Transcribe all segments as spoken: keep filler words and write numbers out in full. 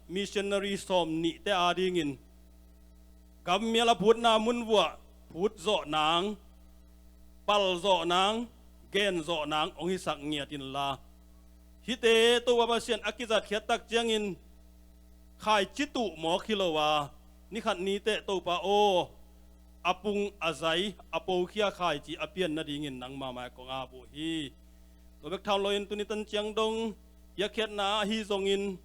missionary sawm nihte adingin gammial a phutna munvuah phut zawh nang, pal zawh nang, gen zawh nang hong hisak ngiat inla, hihte Topa Pasian a kizatkhiat tak ciangin khaici tuh mawk hi lo a, ni khat ni teh Topa aw, a pung a zai a pokhia khaici a pian nadingin nangmah mai kong ap uh hi. Tua bek tham loin tuni tan ciang dong piakkhiatna ahi zongin,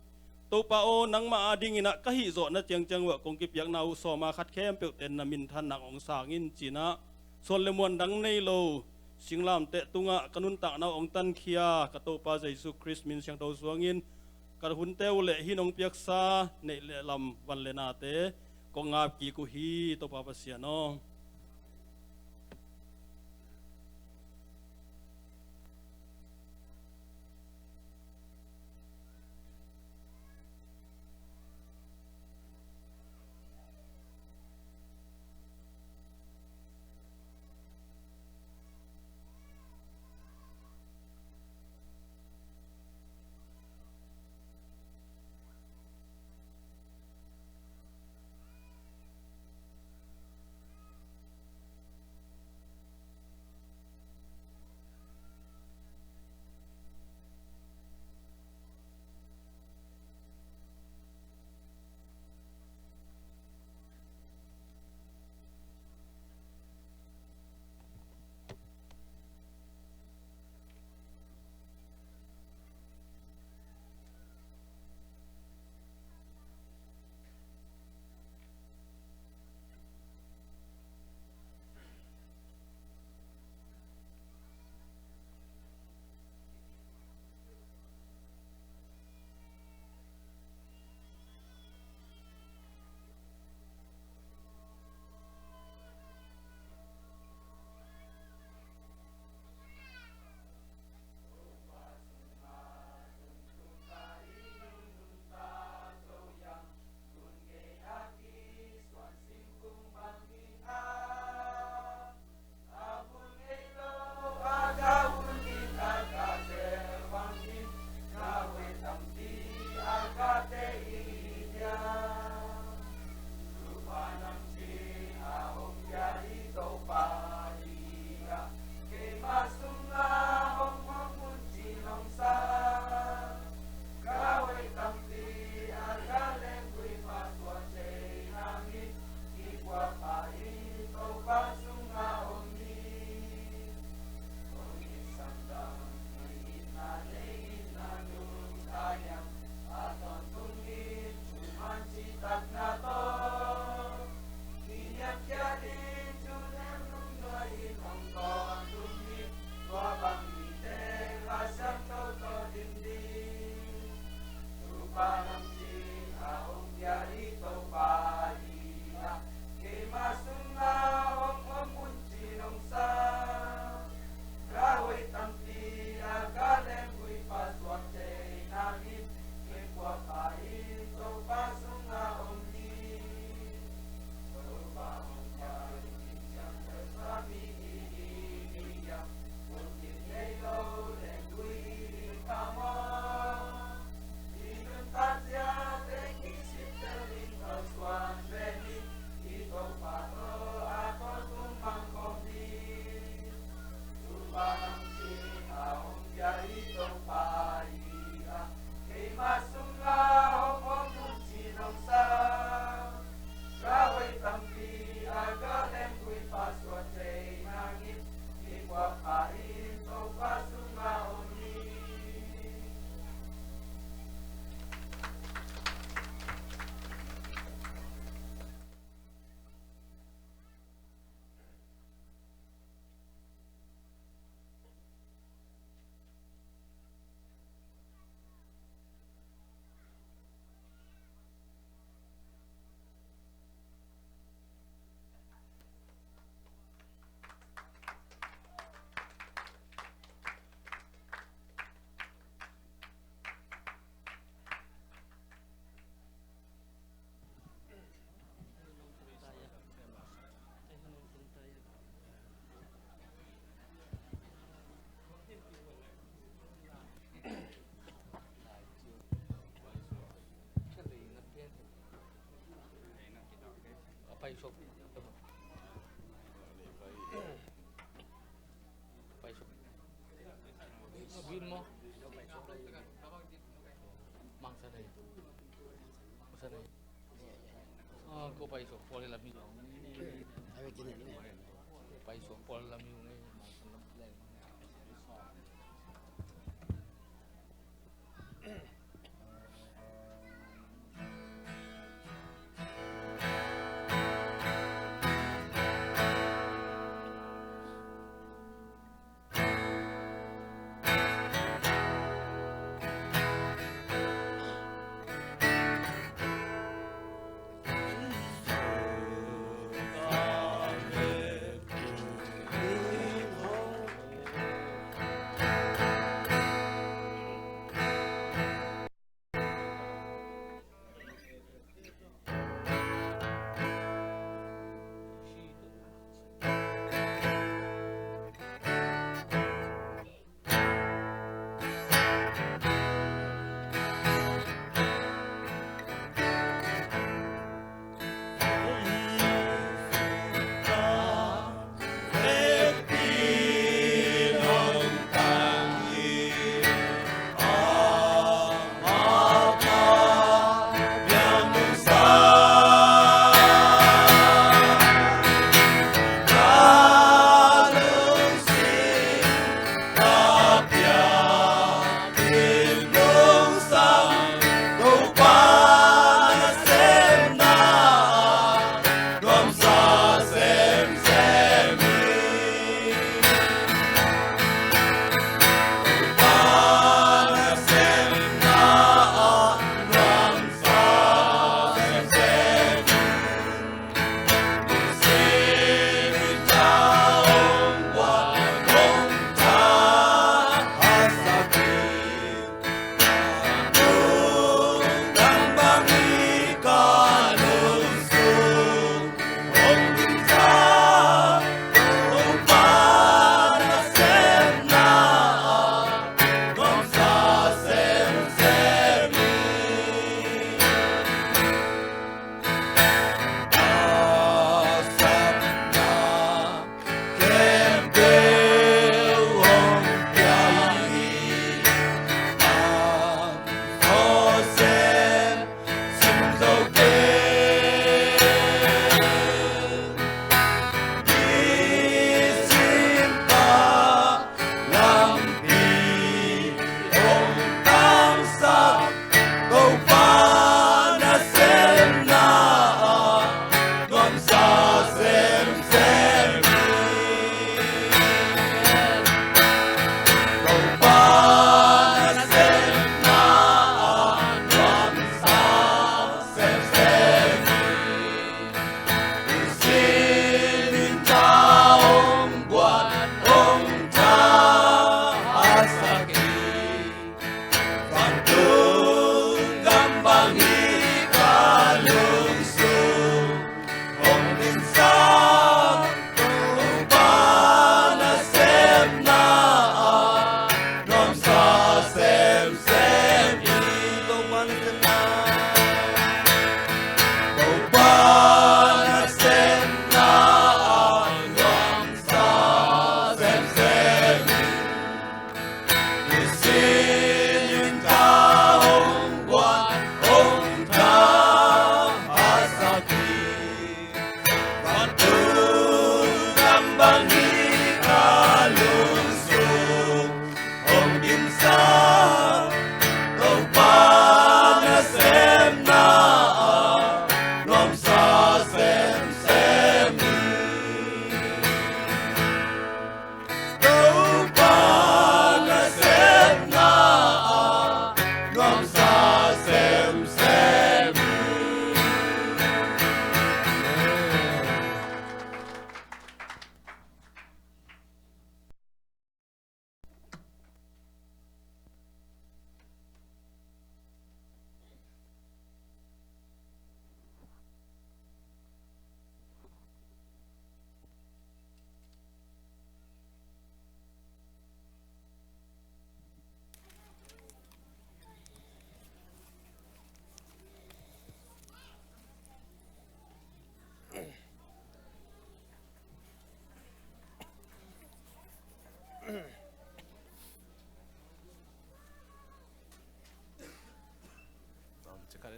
Topa aw, nangmah adingin ah ka hih zawhna ciangciang uah kong kipiakna uh sawma khat khempeuh ten na minthan nang hong sang in, ci-in ah suan le muan dang nei lo singlamteh tungah ka nuntakna uh hong tankhia ka Topa Jesu Khrist min siangtho suangin ka hunte uh le hih nong piaksa neih le lam van le nate kong ngap kik uh hi, Topa Pasian aw. Paisuk. Paisuk. Win mo. Mangsa nei. Mangsa nei. Ah, ko paisuk pawl lam hi. Paisuk pawl lam hi.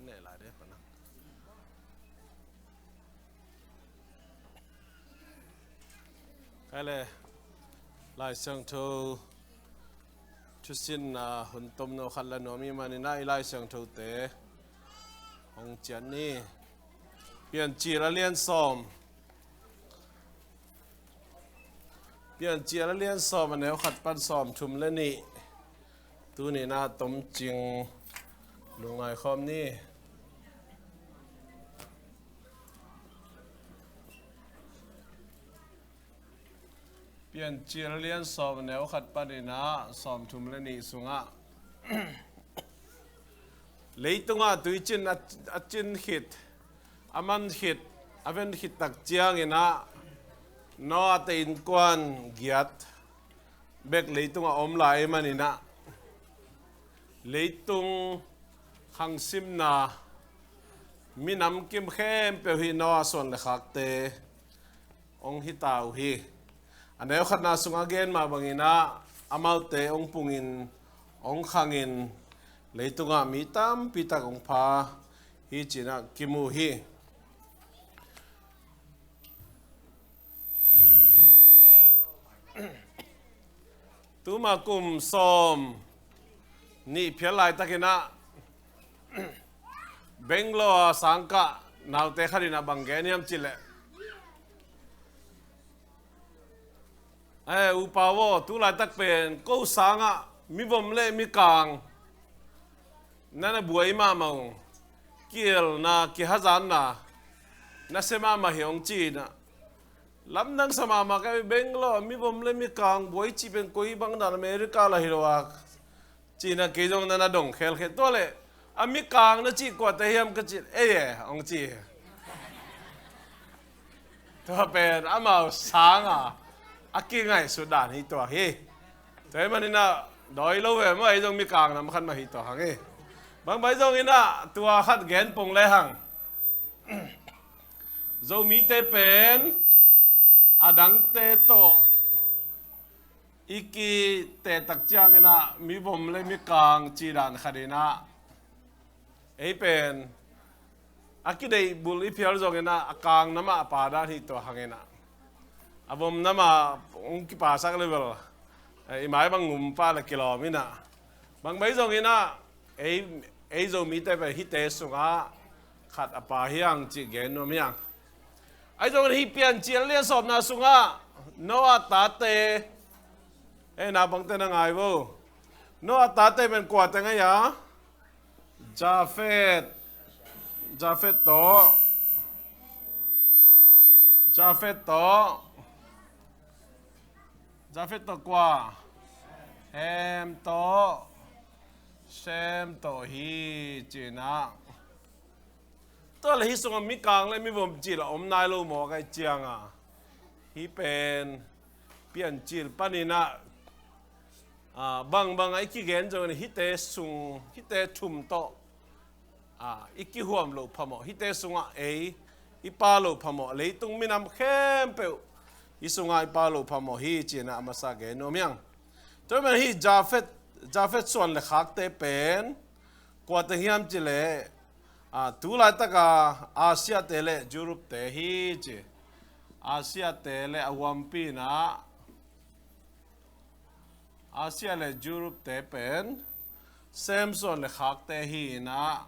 Neh lai de pana. Kai le, Lai Siangtho thusinna hun tomno khat la nuam i manin ah i Lai Siangthote hong ciat ni. Piancil a lian sawm. Piancil a lian sawm a neu khat pan sawm thum le nih. Tuni-in ah tomcing lungngai khawm ni. Piancil a lian sawm a neu khat panin ah sawm thum le nih sungah leitungah tuicin a, a cin khit, a man khit, a ven khit tak ciangin ah Noah te innkuan giat bek leitungah om lai ahih manin ah leitung khangsimna minam kim khempeuh hi Noah suan le khakte hong hi ta uh hi. A neu khatna sungah gen mah bangin ah amaute hong pungin, hong khangin, leitungah mi tampi tak hong pha hi ci-in ah kimu hi. Tuma kum sawm nih phial laitakin ah Bangalore a sangkah naute khat in ah bang gen hiam cih leh, "Eh, upa aw, tu laitak pen ko sangah mivom le mikang na na buai mahmah uh, kielna, kihazatna na sia mahmah hi," hong ci-in ah, "Lamdang sa mahmah ka hi, Bangalore mivom le mikang buai cih pen koi bang dan, America lah hi lo a," ci-in ah kei zong na na dong khelkhel. "Tua leh a mikang na cih kuate hiam?" ka cih, "Ei e," hong ci. Tua pen amau sangah a kingaihsut dan hi tua hi. Tua ahih manin ah dawi lo ve maw, ei zong mikang nam khat mah hi tua hang hi. Bangbang zongin ah tua khat gen pong le hang. Zomite pen a dangte tawh i kiteh tak ciangin ah mivom le mikang cih dan khat in ah, ei pen a kideih bul i phial zongin ah a kang namah a pa dan hi tua hangin ah, a vom namah hong kipasak level, eh, i mai bang ngum pah le kilawm in ah, bangbang zongin ah ei, ei Zomite pen hihte sungah khat a pa hi hang cih gen nuam hi hang. Ahi zongin hih Piancil lian sawmna sungah Noah tate, eh, naupangte na ngai vo. Noah tate pen kuate ngei a? Jafet. Jafet tawh. Jafet tawh. Jafet tawh kua? Shem tawh. Shem tawh hi ci-in ah. Tua leh hih sungah mikang le mivom cih lah om nai lo maw, ka hih ciangah. Hih pen Piancil panin ah, ah, bangbang a i kigen zongin hihte sung, hihte thum tawh, ah, i kihuam loh phamawh, hihte sungah ei i pha loh phamawh, leitung minam khempeuh hih sungah i pha loh phamawh hi ci-in ah a masa gen nuam hi hang. Tua ahih manin hih Jafet, Jafet suan le khakte pen kuate hiam cih leh, ah, tu laitaka Asia-te le Europe-te hi ci. Asia-te le a huampi in ah, Asia le Europe-te pen Shem suan le khakte hi in ah,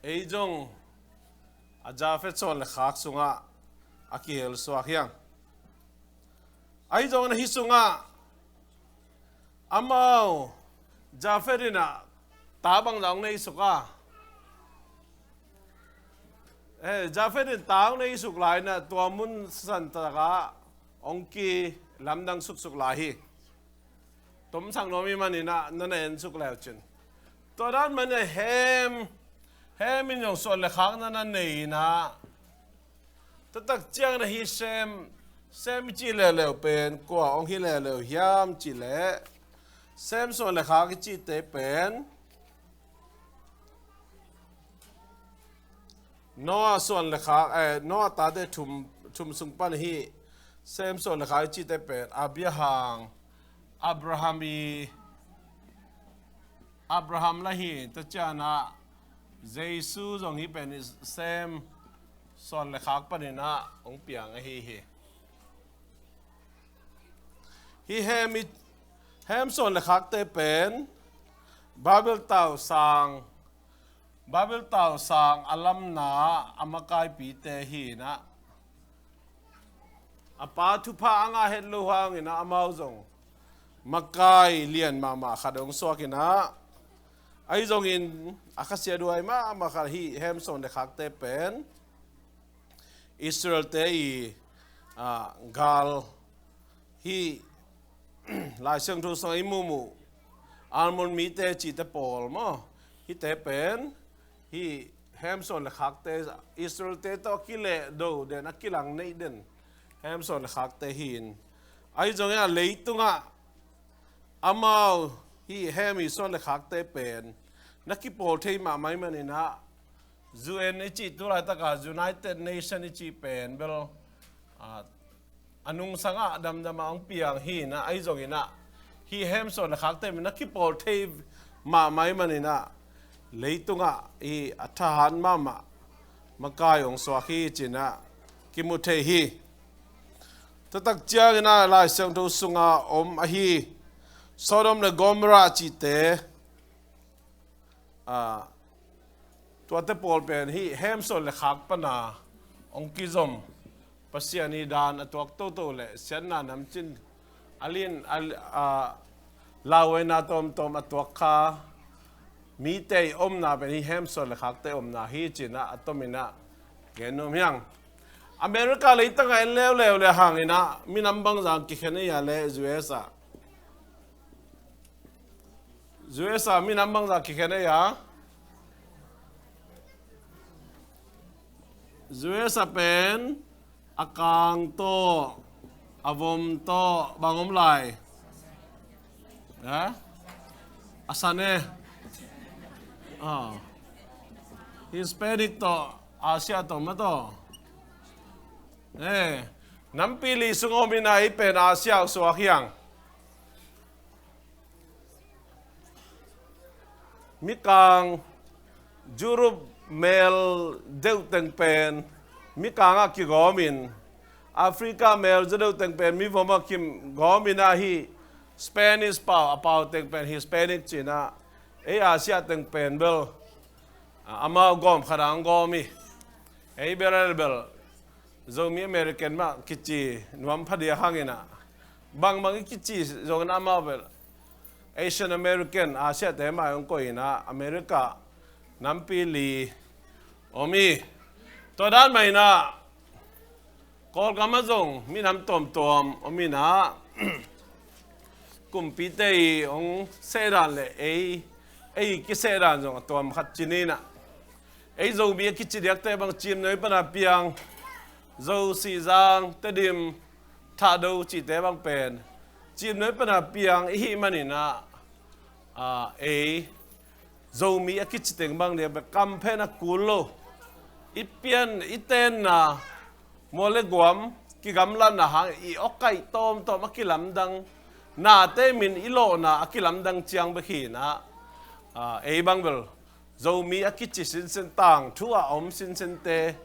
ei zong a Jafet suan le khak sungah a kihel suak hi hang. Ahi zongin hih sungah amau Jafet in ah ta bangzah hong nei suk a? Eh, Jafet in ta hong nei suk lai in ah tua mun santakah hong kilamdang suksuk lai hi. Tomsak nuam ahih manin ah na na en suk le uh cin. Tua dan manin ah Shem, Shem in zong suan le khak na na nei in ah, tua tak ciangin ah hih Shem, Shem i cih leuleu pen kua hong hi leuleu hiam cih leh, Shem suan le khak i cihte pen Noah suan le khak, eh, Noah tate thum, thum sung pan hih Shem suan le khak i cihte pen Abraham, Abraham i, Abraham la hi, tua ciangin ah Jesu zong hih pen i Shem sawn le khak panin ah hong piang ahi hi. Hih Shem i, Shem sawn le khakte pen Babel tausang, Babel tausang a lamna a makaipite hi in ah, a pa thupha a ngah het lo hangin ah amau zong makai lian mahmah khat hong suak in ah, ahi zongin a khasiathuai mahmah khat hih Shem sawn le khakte pen Israelte i, ah, gal hih Lai Siangtho sungah i muhmuh Ammon mite cihte pawl maw, hihte pen hih Shem sawn le khakte, Israelte tawh a kilehdo den, a kilang neih den Shem sawn le khakte hi in, ahi zongin a leitungah amau hih Shem i sawn le khakte pen na kipawl thei mahmah ahih manin ah U N i cih, tu laitakah United Nation i cih pen bel, ah, a nungsang ah damdam ah hong piang hi in ah, ahi zongin ah hih Shem sawn le khakte pen na kipawl thei mahmah ahih manin ah leitungah hih a thahat mahmah makai hong suak hi ci-in ah kimu thei hi. Tua tak ciangin ah Lai Siangtho sungah om ahi Sodom le Gomorrah cihte, ah, tuate pawl pen hih Shem sawn le khak pana hong kizom, Pasian i dan a tuak toto le siatna namcin a lin, a, a, lauhuaina tawmtawm a tuak kha mite i omna pen hih Shem sawn le khakte omna hi ci-in ah a tomin ah gen nuam hi hang. America leitang ah en leuleu le hangin ah minam bangzah kikhen ei a le U S ah. U S ah minam bangzah kikhen ei a. U S ah pen a kang tawh, a vom tawh, bang om lai? Eh? A san e. Ah. Hispanic tawh, Asia tawh mah tawh. Eh, nampi li sung om in ah hih pen Asia suak hi hang. Mikang, Europe mel deuh teng pen mikang ah kigawm in, Africa mel zaw deuh teng pen mivom ah kigawm in ah hih Spanish pau, a pau teng pen Hispanic ci-in ah, ei Asia teng pen bel, a, amau gawm khat ah hong gawm hi. Ei bel, bel Zomi American mah kici nuam phadiak hangin ah, bangbang i kici zongin amau bel Asian American, Asiate mah hong koih in ah America nampi li om hi. Tua dan mah in ah Kawlgam ah zong minam tuamtuam om in ah, kumpite i hong sehdan le ei, ei kisehdan zong a tuam khat ci ni in ah, ei Zomi a kici diakte bang Ciimnuai pana piang, Zo, Sihzang, Tedim, Thahdo cihte bang pen Ciimnuai pana piang i hih manin ah, a, ei Zomi a kici teng bang diak bek kamphen a kul lo, i pian i tenna, mual le guam kigamlatna hang i awkaih tawmtawm a kilamdang, nate min i lawhna a kilamdang ciang bek hi in ah, a, ei bang bel Zomi a kici sinsen, tangthu a om sinsente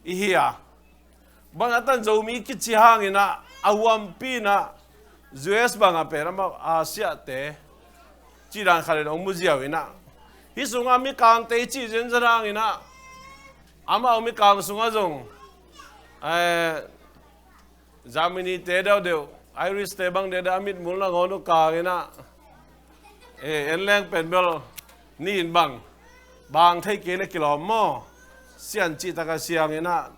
i hi a. Bang a tan Zomi kici hangin ah a huampi in ah U S bang a pen amau Asiate cih dan khat in hong mu ziau in ah, hih sungah Mikangte i cih zenzen hangin ah, amau Mikang sungah zong, eh, Germany-te deuhdeuh, Irish-te bang deuhdeuh a mitmuh nangawn uh kang in ah, eh, en leng pen bel ni in bang, bang thei kei le kilawm maw, sian cihtak a siang in ah,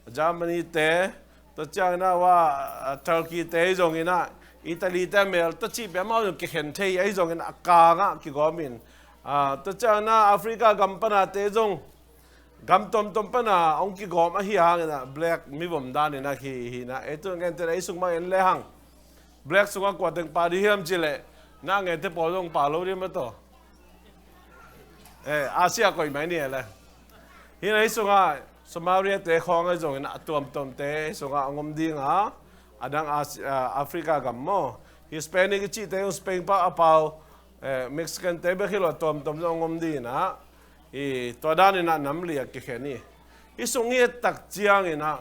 Germany-te, tua ciangin ah hua, a, Turkey-te ahi zongin ah, Italy-te a mel tua cih pen amau zong kikhen thei ahi zongin a kang ah kigawm in, a, tua ciangin ah Africa gam panate zong gam tuamtuam pana hong kigawm ahi hangin ah black mivom dan in ah hi, hi in ah, ei tu ngente in ah ei sung bang en le hang. Black sungah kua teng pha ding hiam cih leh, na ngente pawl zong pha lo ding mah tawh. Eh, Asia koih mai ni e le. Hi in ah hih sungah Somalia-te khawng ahi zongin a tuamtuamte hih sungah hong om ding a, a dang Asi-, a, Africa gam maw, Hispanic i cihte hong Spain pau, a pau, eh, Mexican te bek hi lo, a tuamtuam zong om ding in ah, i tua dan in ah nam li a kikhen hi. Hih sung i et tak ciangin ah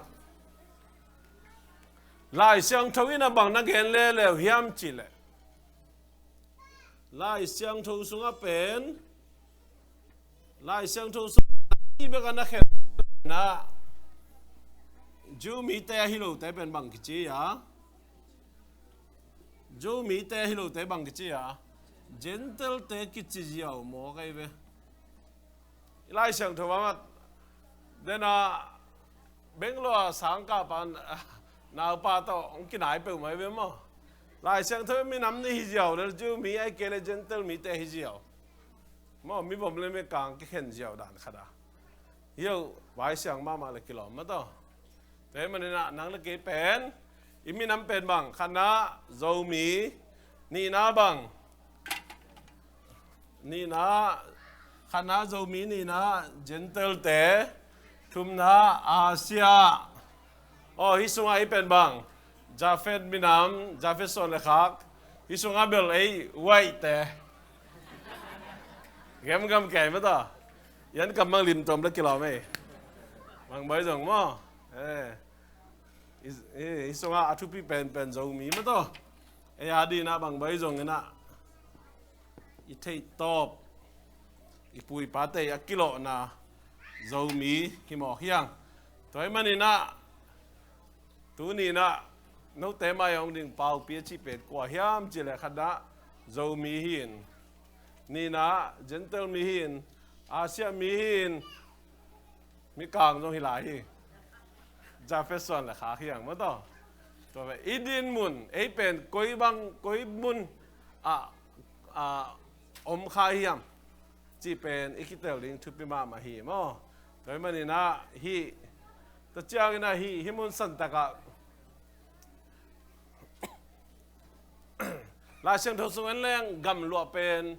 Lai Siangtho in ah bang na gen leuleu hiam cih leh, Lai Siangtho sungah pen, Lai Siangtho sungah i bek a na khen na, Jew mite ahi lote pen bang kici a, Jew mite ahi lote bang kici a, Gentile te kici ziau maw, kai ve. I Lai Siangtho bang ah, den a Bangalore a sangkapa naupa tawh hong kinai peuhmah hi ve maw. Lai Siangtho minam nih hi ziau, le Jew mi ahih kei leh Gentile mite hi ziau. Maw, mi bawm le mi kang kikhen ziau dan khat a. Hih uh vaisiang mahmah le kilawm mah tawh. Tua ahih manin ah nang le kei pen, i minam pen bang, khatna Zomi, nihna bang, nihna, khatna Zomi, nihna Gentile te, thumna Asia. Aw, hih sungah i pen bang, Japheth minam, Japheth suan le khak. Hih sungah bel ei white te. Gemgam kei mah tawh. Yan kam bang lim tuam le kilawm ei. Bang bai zong maw. Eh. I, i, i sungah a thupi penpen Zomi mah tawh. Ei a ding in ah bang bai zong in ah, i theih tawp, i pu i pate a kilawhna Zomi hi mawk hi hang. Tua ahih manin ah, tuni in ah note mai hong ding paupi a cih pen kua hiam cih leh, khatna Zomi hi in, nihna Gentile mi hi in, Asia mi hi in, mi kang zong hi lai hi. Japheth suan le khak hi hang mah tawh. Tua ve, i din mun, ei pen koi bang, koi mun ah, ah, om kha hiam cih pen i kitel ding thupi mahmah hi maw. Tua ahih manin ah hih, tua ciangin ah hih, hih mun santak ah Lai Siangtho sung en leng gamluah pen,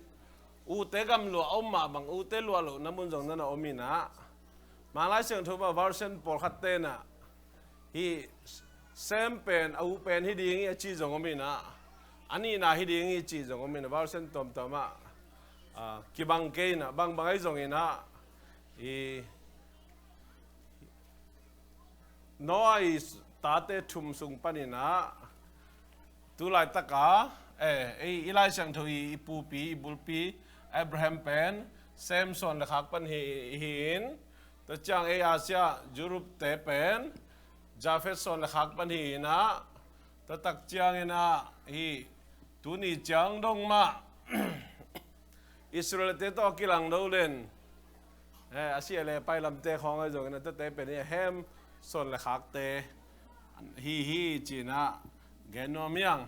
ute gamluah a om mah bang, ute luah lohna mun zong na na om in ah, Mang Lai Siangtho mah version pawlkhat ten ah, hih Sem pen a u pen hi ding hi a ci zong om in ah, a nihna hi ding hi ci zong om in ah, version tuamtuam ah, ah, kibang kei in ah, bangbang ahi zong in ah, i Noah i tate thum sung panin ah, tu laitak a, eh, ei, i Lai Siangtho i, i pupi, i bulpi, Abraham pen Sem suan le khak pan hi, hi in, tua ciang ei Asia, Europe te pen Japheth suan le khak pan hi in ah, tua tak ciangin ah hih tuni ciang dong mah Israel te tawh a kilang lo len, eh, a sia le pai lamte khawng ahi zongin a tate pen hi a, Ham suan le khakte hi hi ci-in ah gen nuam hi hang.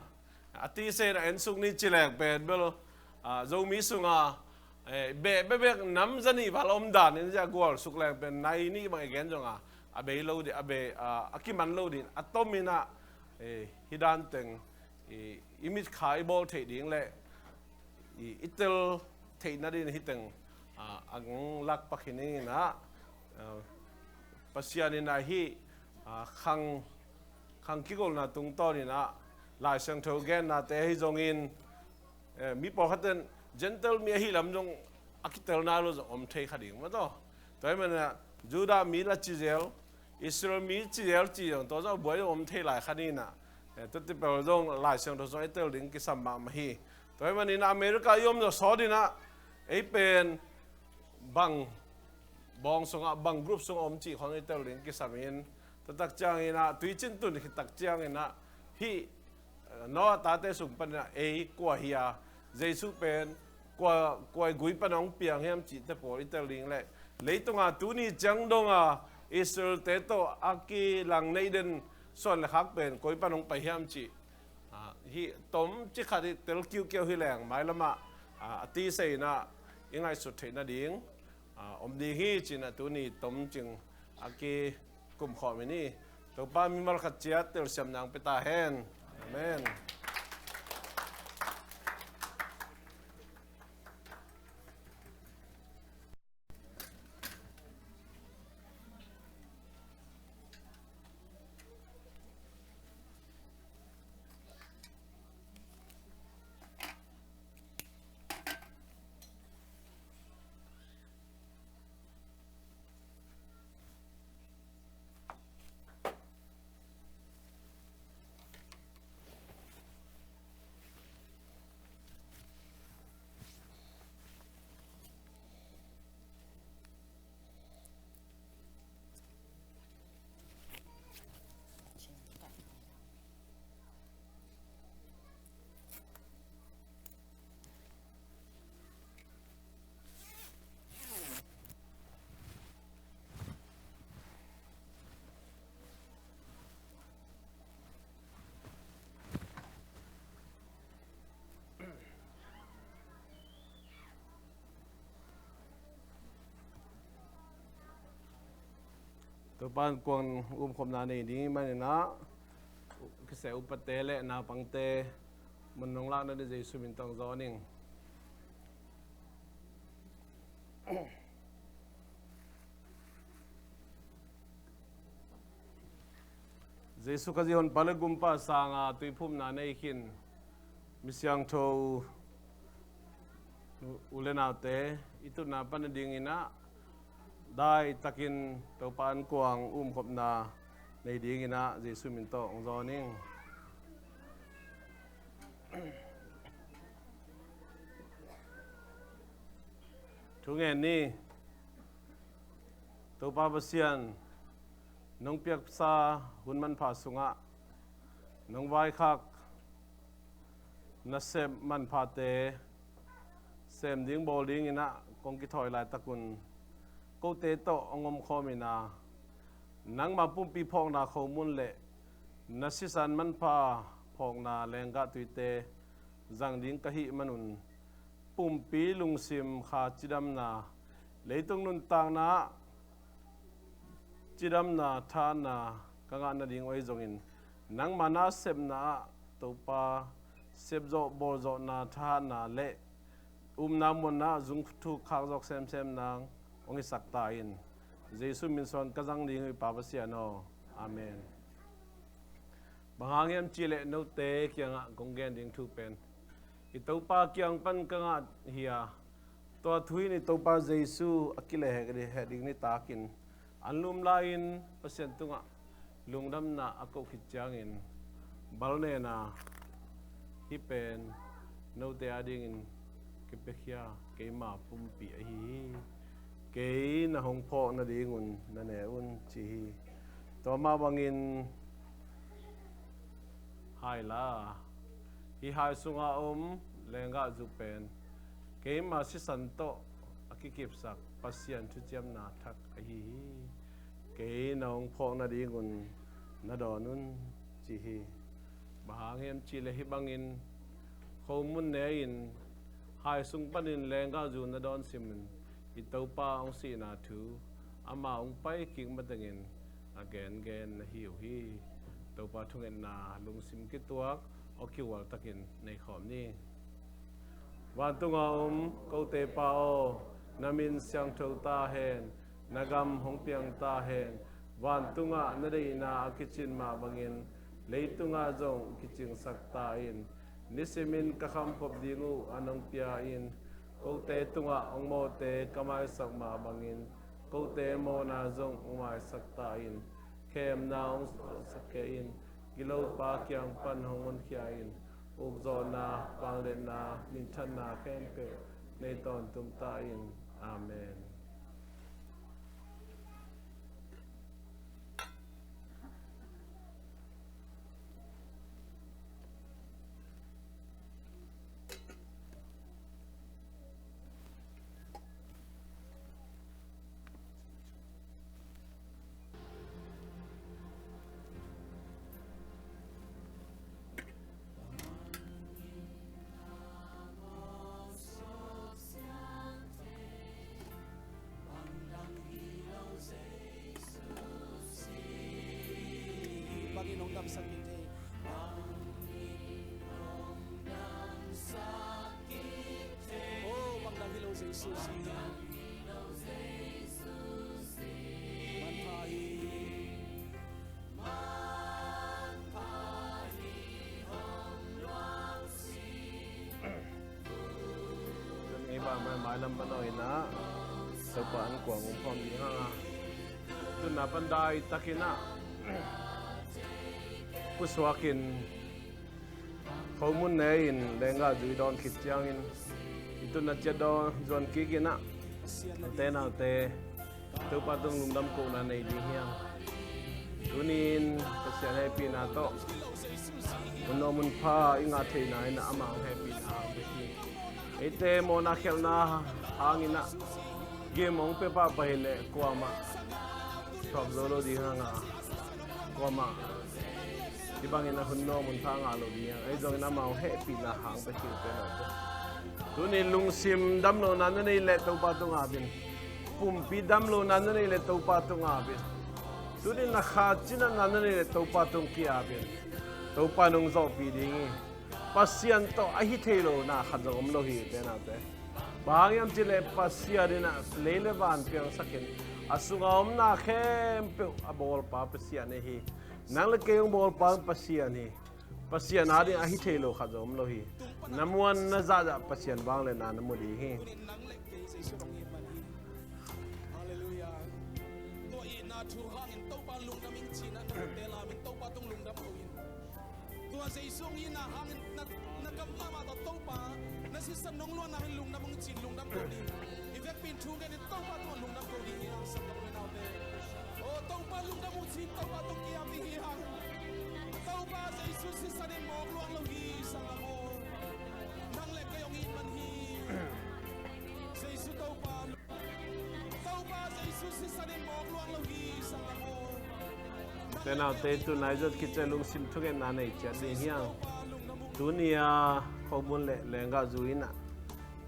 A tisa in ah en suk ni ci leng pen bel, ah, Zomi sungah, eh, beh bekbek nam za nih val om dan in zia gual suk leng pen nai nih bang i gen zongah a bei lo ding, a bei, ah, a kiman lo ding, a tom in ah, eh, hih dan teng i, i mitkha i bawl theih ding le i, i tel theihna ding hih teng, ah, a hong lak pak hi ning in ah, ah, Pasian in ah hih, ah, khang, khang kigolhna tungtawn in ah Lai Siangtho gennate ahi zongin, eh, mi pawlkhat ten Gentile mi ahi lam zong a kitel nai lo zong om thei kha ding mah tawh. Tua ahih manin ah Judah mi la ci zel, Israel mi ci zel ci zong, tua zong a buai zong om thei lai kha ni in ah, eh, tua tipel zong Lai Siangtho sung i tel ding kisam mahmah hi. Tua ahih manin America i om zawh sawt in ah, ei pen bang bawng sungah, bang group sungah om cih khawng i tel ding kisam in, tua tak ciangin ah, tuicin tun khit tak ciangin ah, hih, eh, Noah tate sung panin ah ei kua hi a, Jesuh pen kua, kua i gui pan hong piang hiam cihte pawl i tel ding le, leitunga tuni ciang donga Israel te tawh a kilang neih den suan le khak pen koi pan hong pai hiam cih, ah, hih tomcik khat i tel kiukiau hi leng mailamah, ah, a tisa in ah i ngaihsut theih nading, ah, om ding hi ci-in ah tuni tomcik a kikum khawm hi ni. Topa mimal khat ciat telsiamna hong pia ta hen. Amen. Topa innkuan umkhopna nei ding i manin ah, kiseh upate le naupangte mun nong lakna ding Jesu min tawh hong zawn ing. Jesu Khazih honpa le gumpa sanga tuiphumna nei khin mi siangtho u le naute, i tutna pan a dingin ah daitakin Topa innkuan umkhopna nei dingin ah Jesu min tawh hong zawn ing. Thu ngen ni. Topa Pasian, nong piaksa hun manpha sungah nong vaikhak nasep manphate sem ding bawl dingin ah kong kithawi laitakun kote tawh hong omkhawm in ah, nangma pumpi phawkna khomun le na sisan manpha phawkna lenggah tuite zang ding ka hih manun, pumpi lungsim kha cidamna, leitung nuntakna ah cidamna, thahatna ka ngah nading uh ahi zongin, nangma nasepna ah Topa sepzawh bawlzawhna, thahatna le upna muanna ah zung thuk khak zawk semsem nang hong hisak ta in. Jesu min suang ka zang ding uh i Pa Pasian aw. Amen. Bang hang hiam cihleh note kiangah kong gen ding thu pen i Topa kiang pan ka ngah hi a, tua thu in i Topa Jesu a kilehhek ding, heh ding nitakin an lum lai-in Pasian tungah lungdamna a koh khit ciangin bal nena, hih pen note adingin kipiakhia keima pumpi ahi hi. Kei na hong phawk nadingun na ne un, ci hi. Tua mah bangin hai la, hih hai sunga om lenggahzu pen keima sisan tawh a kikipsak Pasian thuciamna thak ahi hi. Kei na hong phawk nadingun na dawn un, ci hi. Bang hang hiam cihleh hih bangin khomun ne-in hai sung panin lenggahzu na dawn simin i Topa hong sihna thu, ama hong pai kik matengin a gengen na hi uh hi. Topa thungetna lungsim kituak awkiual takin nei khawm ni. Vantunga om kote Pa aw, na min siangtho ta hen, na gam hong piang ta hen. Vantungah na deihna a kicin mah bangin leitungah zong kicingsak ta in. Nisimin ka khamkhop ding uh a nong pia in, kote tungah hong mawhte ka maisak mah bangin kote mawhna zong hong maisak ta in. Khemna hong suahsak kei in. Gilopa kiang pan hong honkhia in. Ukzawhna, vangliatna, minthanna khempeuh nei tawntung ta in. Amen. Bangin hong damsak ding thei. Oh, bang dang hi lo Jesu si. Manpha hi. Ei bang mai, mailam manaw in ah Topa an kuang um khawm ding hang a, tunna pan daitakin ah pusuakin khomun ne-in lenggahzu i dawn khit ciangin i tunna ciat dawn zuan kik in ah, ute naute, Topa tung lungdam kohna nei ding hi hang. Tuni-in Pasian hehpihna tawh hun nuam hun pha i ngah theihna in ah amah hong hehpihna hang bek hi. Eite mawhna khelhna hangin ah gim hong pia pahpah hileh kuamah thuak zo lo ding hang a, kuamah hih bangin a hun nuam hun pha ngah lo ding hi hang. Ahi zongin amah hong hehpihna hang bek hi, ute naute. Tuni lungsim damlohna na neih leh Topa tungah ap in. Pumpi damlohna na neih leh Topa tungah ap in. Tunin na kha cinatna na neih leh Topa tung ki-ap in, Topa nung zawhpih ding hi. Pasian tawh a hi thei lo na khat zong om lo hi, te naute. Bang hang hiam cih leh Pasian in ah lei le van piangsak in, a sunga om na khempeuh a bawlpa Pasian ahi hi. Nang le kei hong bawlpa Pasian hi. Pasian ading a hi thei lo khat zong om lo hi. Na muan na zahzah Pasian vangliatna na mu ding hi. Halleluiah. Tua itna thu hangin Topa lungdam ing ci-in ah na khut lam in Topa tung lungdam ko in. Tua Jesu hong itna hangin na, na gam mahmah tawh Topa, na sisan nong luahna hangin lungdam hong ci-in lungdam ko ni. I vekpi in thu ngen in Topa tungah lungdam ko ding hi hang, sanggam le naute. O Topa lungdam uh ci-in Topa tung ki-ap ding hi hang. Topa Jesu sisan in mawk luang lo hi, sanggam aw. Nang le kei hong it man hi. Jesu Topa, Topa Jesu sisan in mawk luang lo hi, sanggam aw. Te naute, tu nai zot kice lungsim thungetna nei ciat ding hi hang. Tuni a khomun le lenggah zui in ah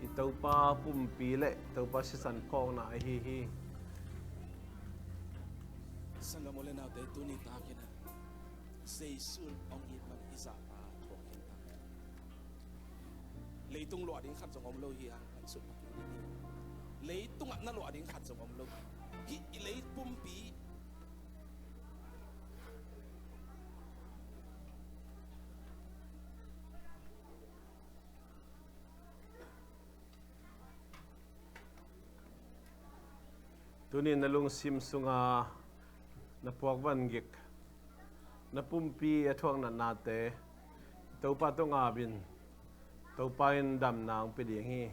i Topa pumpi le Topa sisan phawkna ahi hi. Sanggam aw le naute, tuni takin ah Jesu in hong it man i zahtak thawk khin ta. Leitung luah ding khat zong om lo hi hang, ngaihsut ding hi. Leitungah na luah ding khat zong om lo. Hih i lei pumpi Tuni na lungsim sunga na puak van gik, na pumpi a thuak natnate Topa tungah ap in, Topa in damna hong pia ding hi.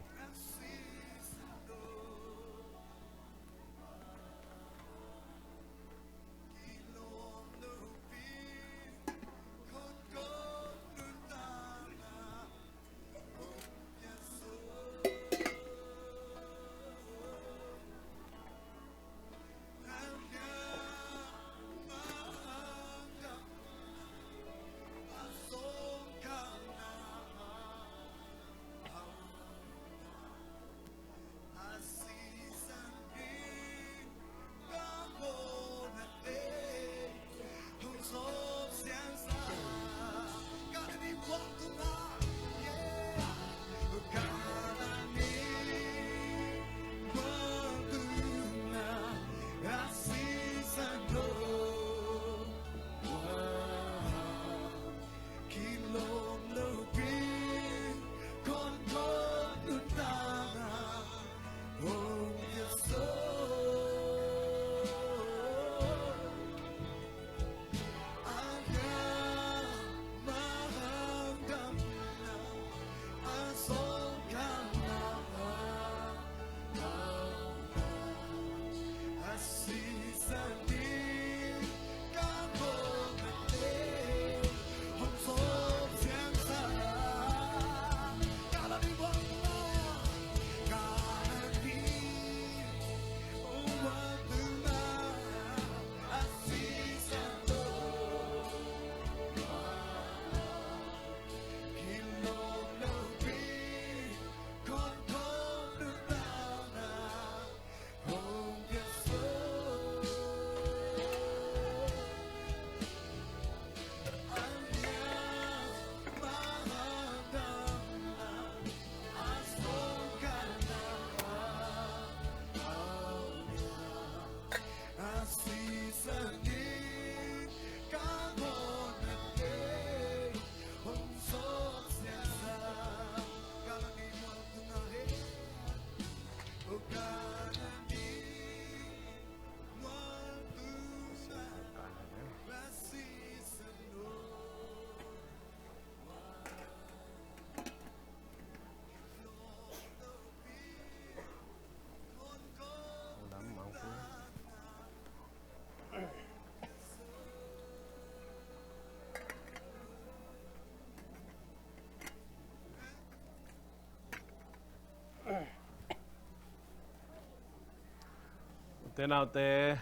Ute naute,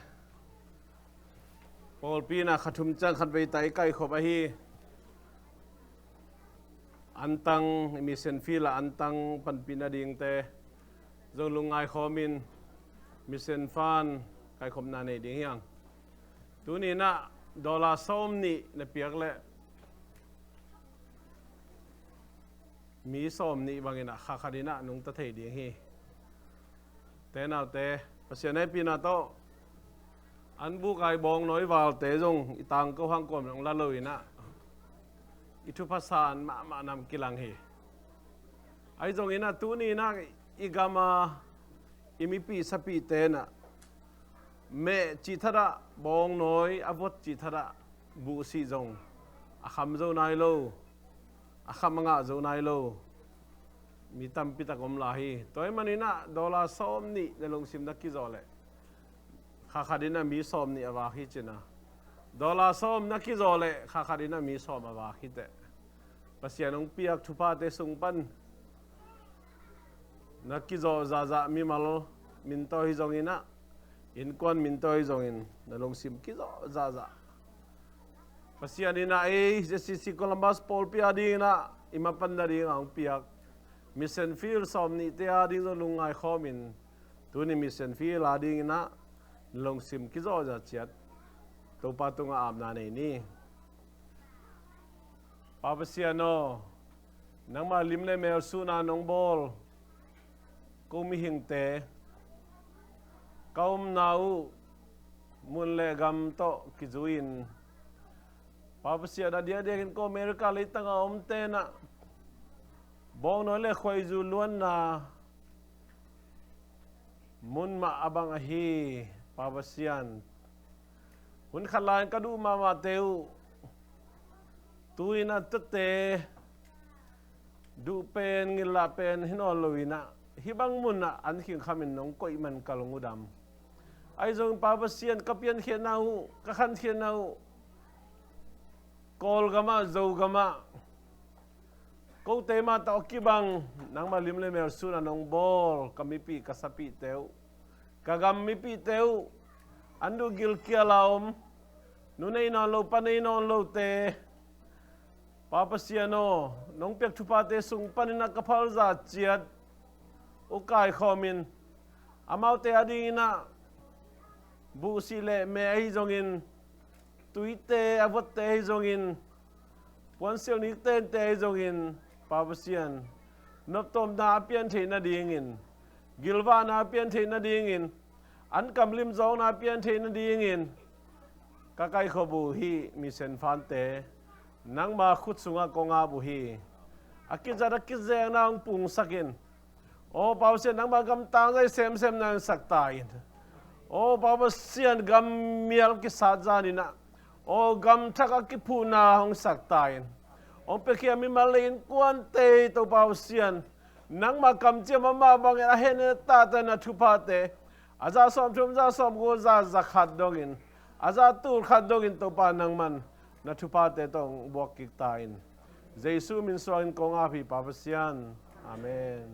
pawlpi in ah kha thum ciang khatvei tak i kaikhop ahi. Antang, mission field ah antang panpih nadingte zong lungngai khawmin mission fund kaikhopna nei ding hi hang. Tuni inah dollar sawm nih na piak leh mi sawm nih bangin ah kha khat inah nungta thei ding hi. Te naute, Pasian hehpihna tawh an bukai bawngnawi valte zong i tangko hang kuam zong la lo inah i thupha san mahmah nam kilang hi. Ahi zong inah tuni inah i gama i mipih sapihte inah meh cih thatah, bawngnawi a vot cih thatah buhsih zong a kham zo nai lo, a kham a ngah zo nai lo mi tampitak om lai hi. Tua ahih manin ah dollar sawm nih na lungsim na kizawh leh kha khat inah mi sawm nih a vak hi ci inah, dollar sawm na kizawh leh kha khat inah mi sawm a vak hi teh. Pasian hong piak thuphate sung pan na kizawh zahzah, mimal min tawh hi zong inah, innkuan min tawh hi zongin na lungsim kizawh zahzah Pasian inah ei Z C C Columbus pawlpi a ding inah i mapan nading a hong piak mission field sawm nihte a ding zong lungngai khawmin tuni mission field a ding inah na lungsim kizawh zah ciat Topa tungah apna nei ni. Pa Pasian aw, nangma lim le mel suhna nong bawl ko mihingte, ka omna uh mun le gam tawh kizui-in, Pa Pasian, a diakdiakin ko America leitang a omte inah bawngnawi le khuaizu luanna mun mah a bang ahi, Pa Pasian. Hun khat lai-in ka duh mahmahte uh tu-in a tate duh pen, ngillah pen hi nawn lo inah, hih bang munah an khingkhamin nong koih man ka lung uh dam. Ahi zongin Pa Pasian, ka piankhiatna uh, ka khankhiatna uh, Kawlgamah, Zogamah, kote mah tawh a kibang nangma lim le mel suhna nong bawl ka mipih ka sapihte uh, ka gam mipihte uh, an duh gilkial a om, nu nei nawn lo, pa nei nawn lote, Pa Pasian aw, nong piak thuphate sung panin a ka phal zah ciat uh kaikhawmin, amaute a ding inah buhsih le meh ahi zongin, tuite a votte ahi zongin, puansilh nik tente ahi zongin, Pa Pasian, noptawpna a pian theih nadingin, gilvahna a pian theih nadingin, an kam limzawkna a pian theih nadingin ka kaikhop uh hih mission fund-te nangma khut sungah kong ap uh hi. A kizat a kizekna hong pungsak in. Aw Pa Pasian, nangma gam tangzai semsemna hong sak ta in. Aw Pa Pasian, gam mial kisat zan inah, aw gam thak a kiphuhna hong sak ta in. Hong piakhia mimal le innkuante, Topa Pasian, nangma kamciam a mah bangin a hen a tahta na thuphate, a zah sawmthum, zah sawmguk, zah, zah khat dongin, a zah tul khat dongin Topa nangman na thuphate tawh hong buak kik ta in. Jesu min suangin kong ap hi, Pa Pasian. Amen.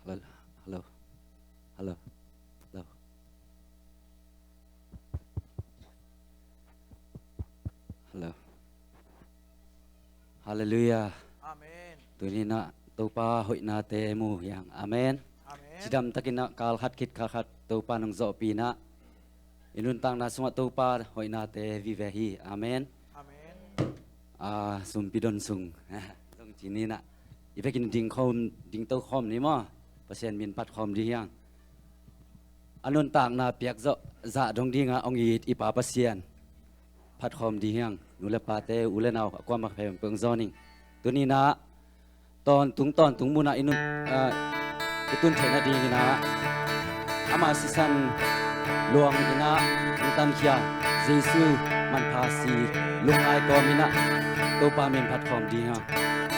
Hello, hello, hello, hello. Hello. Halleluiah. Amen. Tuni inah Topa hoihnate mu hiang. Amen. Amen. Cidamtakin ah kal khat khit kha khat Topa nong zawhpih inah i nuntakna sungah Topa hoihnate vive hi. Amen. Amen. A, sumpi don sung zong ci ni inah, i vekin ding khawm, ding to khawm ni maw. Pasian min phat khawm ding hiang. A nuntakna piak zawh zah dong dingah hong it i Pa Pasian phat khawm ding hiang. Nu le pate, u le nau, a kuamah khempeuh hong zawn ing. Tuni inah tawntung tawntung munah i nun, a, tun theihna dingin ah ama sisan luang in ah hong tankhia Jesu manpha si lungngai kawmin ah Topa min phat khawm ding hi.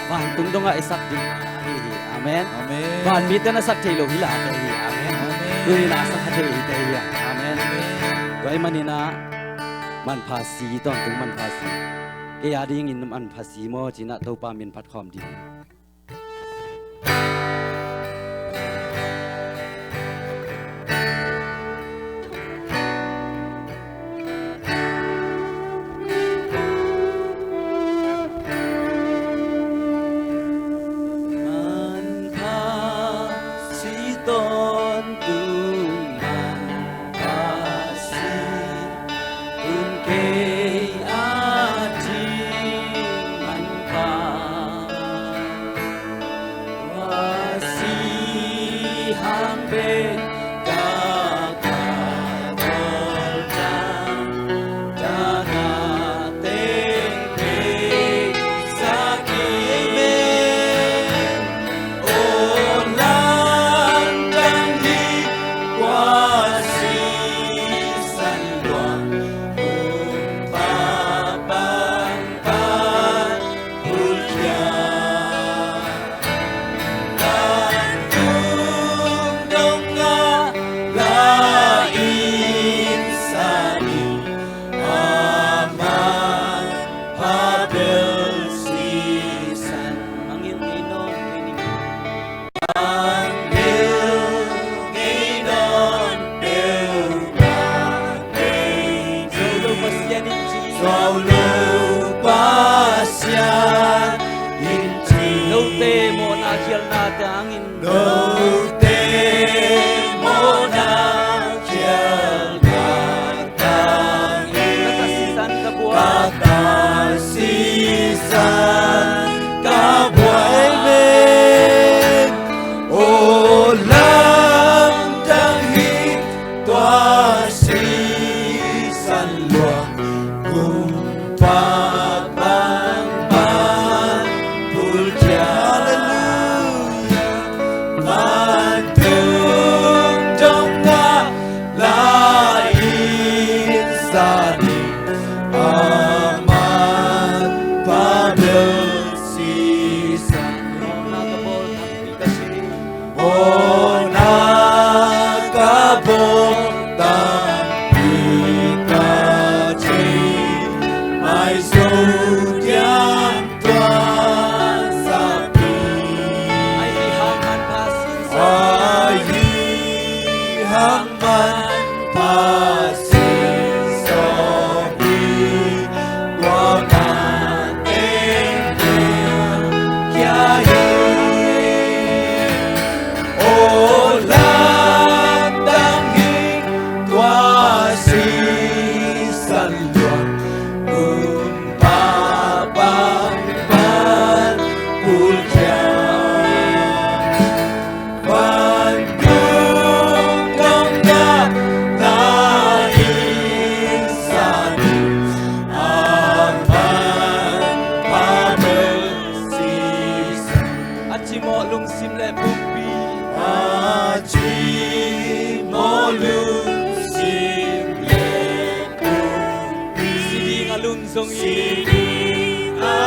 Vantung dongah i sak ding ahi hi. Amen. Amen. Vanmite na sak thei lo hi la ahi hi. Amen. Amen. Tuni na sak thei hi te hi. Amen. Amen. Tua ahih manin ah manpha si, tawntung manpha si. Kei a dingin manpha si maw ci-in ah Topa min phat khawm ding. Manpha si, tawntung manpha si. Tun kei a ding manpha si hang pen ka ka bawl ta, ta na teng kei sa kei. Amen. Aw, lamdang hi tua sisan luang, kumpa pangpang bulkhia. Vantung dongah la in sa ni, a manpha bel sisan. Angel ngei nawn, ngei ning. Angel ngei nawn peuhmah ngei ning. Zuau lo Pasian in ci. Zuau lo Pasian in ci. Note mawhna khialhnate hangin. Note mawhna khialhnate hangin. Ka ta sisan ka buai. Ka ta sisan ka buai. Amen. Aw, lamdang hi tua sisan luang, kumpa pangpang bulkhia. Halleluiah. Vantung dongah la in sa ni, a manpha bel sisan. Mawhna ka bawl tampi ka ci. Mawhna ka bawl tampi ka ci. Mai Zo diam tua sapi. Ahi hang manpha sisan. Ahi hang manpha sisan. Tua na teng kei kia hi. Aw, lamdang hi tua sisan luang, kumpa pangpang bulkhia. Vantung dongah la in sa ni, a manpha bel sisan. A cimawh lungsim le pumpi. A cimawh lungsim le pumpi. Si ding a lung zongin. Si ding a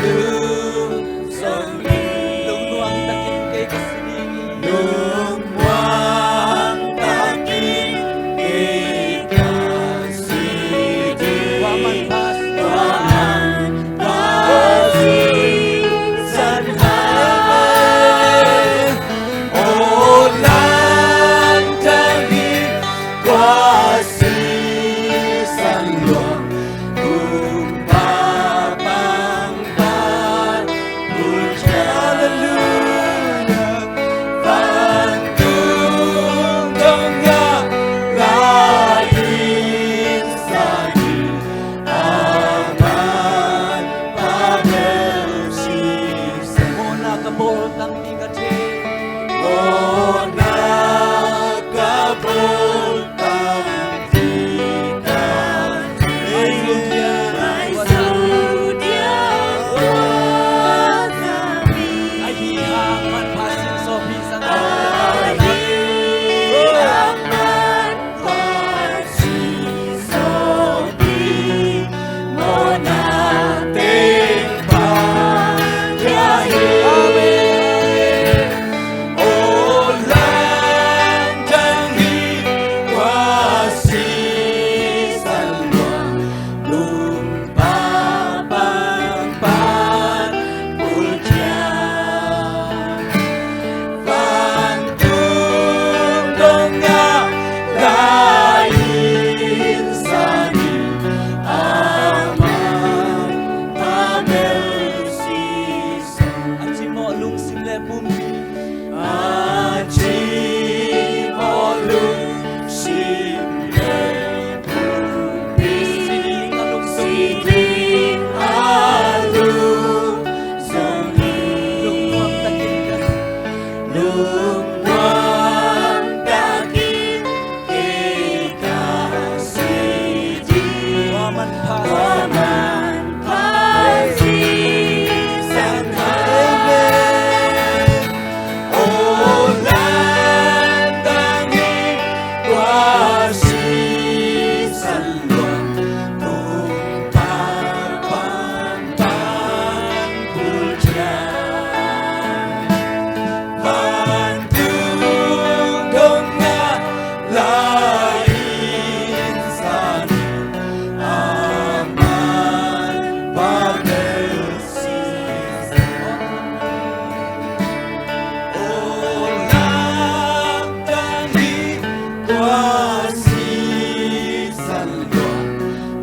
lung zongin. Lungnuam takin kei ka si ding hi. Lungnuam takin kei ka si ding hi. Tua manpha si. Tua manpha sisan. Aw, lamdang hi tua sisan luang, kumpa Pumpi a ci mawh lungsim le pumpi, si ding a lungdong, si ding a lungdong hi. Lungnuam takin ka, lungnuam takin kei ka si ding. Tua manpha, tua manpha si sang. Amen. Aw, lamdang hi tua sisan lua, Topa pan pan bul ciat. Vantung dongah la inn san, aman pa bel sisan. Aw, lamdang hi tua sisan lua,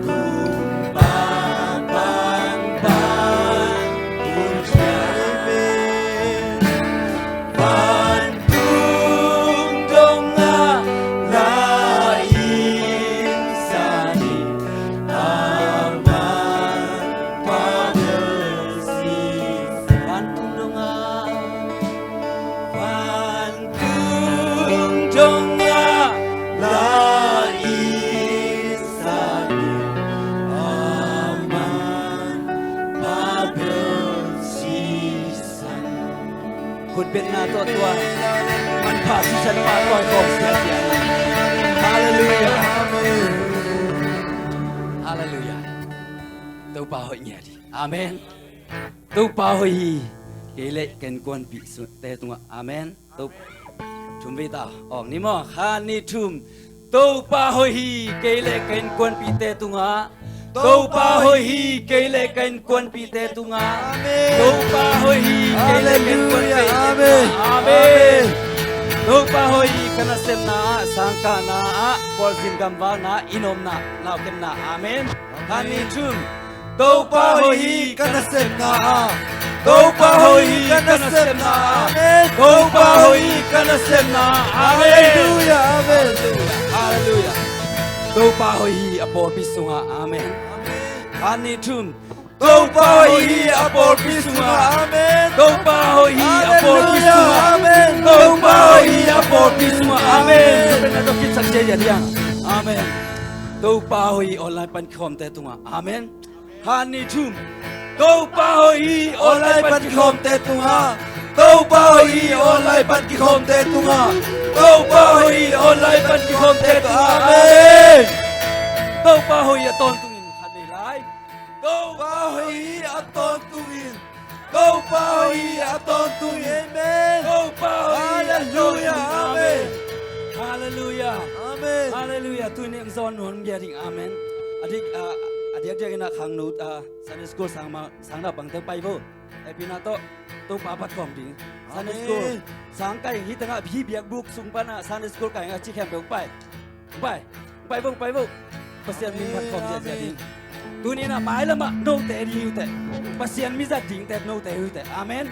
Topa pan pan bul ciat. Vantung dongah la inn san, aman pa bel sisan. Vantung dongah, vantung dongah la inn san, aman pa bel sisan. Khutbetna tawh tua manpha sisan pa tawi khawm sia sia. Halleluiah. Amen. Halleluiah. Topa hoih ngiat hi. Amen. Topa hoih hi. Kei le ka innkuanpihte tungah. Amen. To, thum vei ta. Ong ni maw. Khat, nih, thum. Topa hoih hi, kei le ka innkuanpihte tungah. Topa hoih hi, kei le ka innkuanpihte tungah. Amen. Topa hoih hi, kei le ka innkuanpihte tungah. Halleluiah. Amen. Amen. Topa hoih hi, ka nasepna ah, sangkahna ah, khualzin gamvalna ah, i omna, lau kepna. Amen. Khat, nih, thum. Topa hoih hi, ka nasepna ah. Topa hoih hi, ka nasepna ah. Amen. Topa hoih hi, ka nasepna ah. Amen. Halleluiah, amen. Halleluiah. Topa hoih hi, a pawlpi sungah. Amen. Amen. Khat, nih, thum. Topa hoih hi, a pawlpi sungah. Amen. Topa hoih hi, a pawlpi sungah. Halleluiah, amen. Topa hoih hi, a pawlpi sungah. Amen. Amen. Topa na to kit sak cia cia diang. Amen. Topa hoih hi, online pan kikhawmte tungah. Amen. Khat, nih, thum. Topa hoih hi, online pan kikhawmte tungah. Topa hoih hi, online pan kikhawmte tungah. Topa hoih hi, online pan kikhawmte tungah. Amen. Topa hoih hi, a tawntungin khat vei lai. Topa hoih hi, a tawntungin. Topa hoih hi, a tawntungin. Amen. Topa hoih hi, a tawntungin. Halleluiah. Amen. Halleluiah. Amen. Halleluiah. Tuni in zawn nuam ngiat ding. Amen. A dik, ah, a diakdiak in a khangno, ah, Sunday school sang ma, sang naupangte pai vo. Epi na tawh Topa phat khawm ding. Sunday school. Amen. Sang kai hi tangah, hi biakbuk sung panah Sunday school kai ngah ci khempeuh pai. Pai. Pai vo, pai vo. Pasian min phat khawm ziahziah ding. Amen. Tuni in a mailamah note ding hi uh teh. Pasian mi zat dingte note hi uh teh. Amen.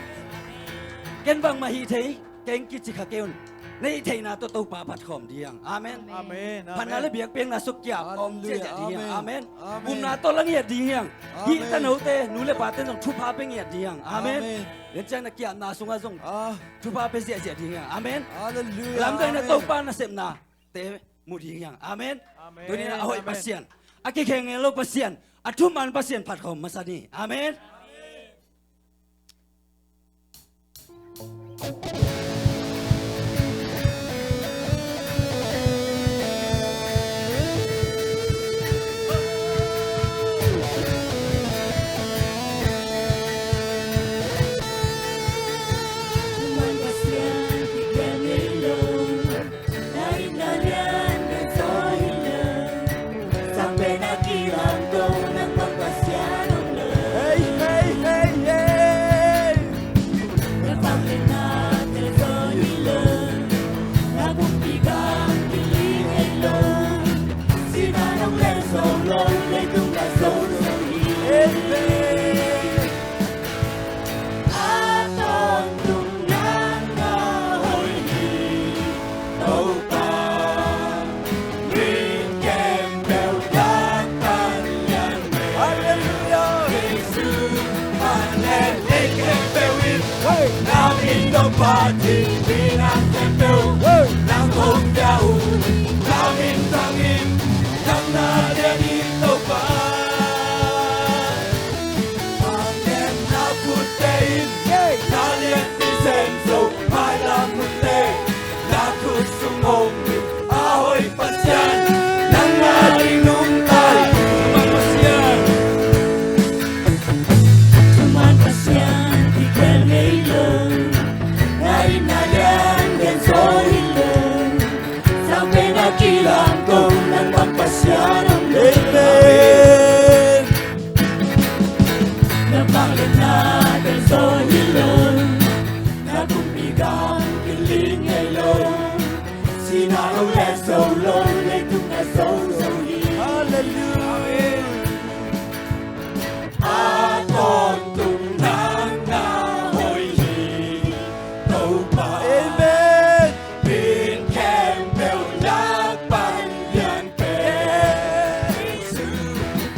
Ken bangmah hih thei keng kici kha kei un. Na hih theihna tawh Topa phat khawm ding. Amen. Amen. Phatna le biakpiakna suk kiap om ziahziah ding. Halleluiah. Amen. Amen. Amen. Upna tawh la ngiat ding hiang. Amen. Hih tanote, nu le pate zong thupha pia ngiat ding. Amen. Amen. Len ciang na kiapna sungah zong, ah, thupha pia ziahziah ding hiang. Amen. Halleluiah. Lamdang in a, amen, Topa nasepnate mu ding hiang. Amen. Amen. Tuni in a hoih, amen, Pasian, a kikheng ngel lo Pasian, a thuman Pasian phat khawm masa ni. Amen. Patin minam khempeuh nang hong pia uh. Na min thang in, nang na lian in Topa. Vanglian na khutte in na lianpi sem zo, mailam hunte na khut sung hong lut. A hoih Pasian, nang na ding nungta hi. Thuman Pasian, thuman Pasian kikhel ngei lo. Na itna lian lian zaw hi lo. Sang pen a kilamto, nang bang Pasian om lo. Amen. Na vangliatna pen zaw hi lo. Na kumpi gam kiling ngei lo. Sihna lo, leh zo lo, leitung a zo zo hi. Hallelujah. A tawntung nang na hoih hi, Topa. Amen. Min khempeuh lak pan lian pen Jesu.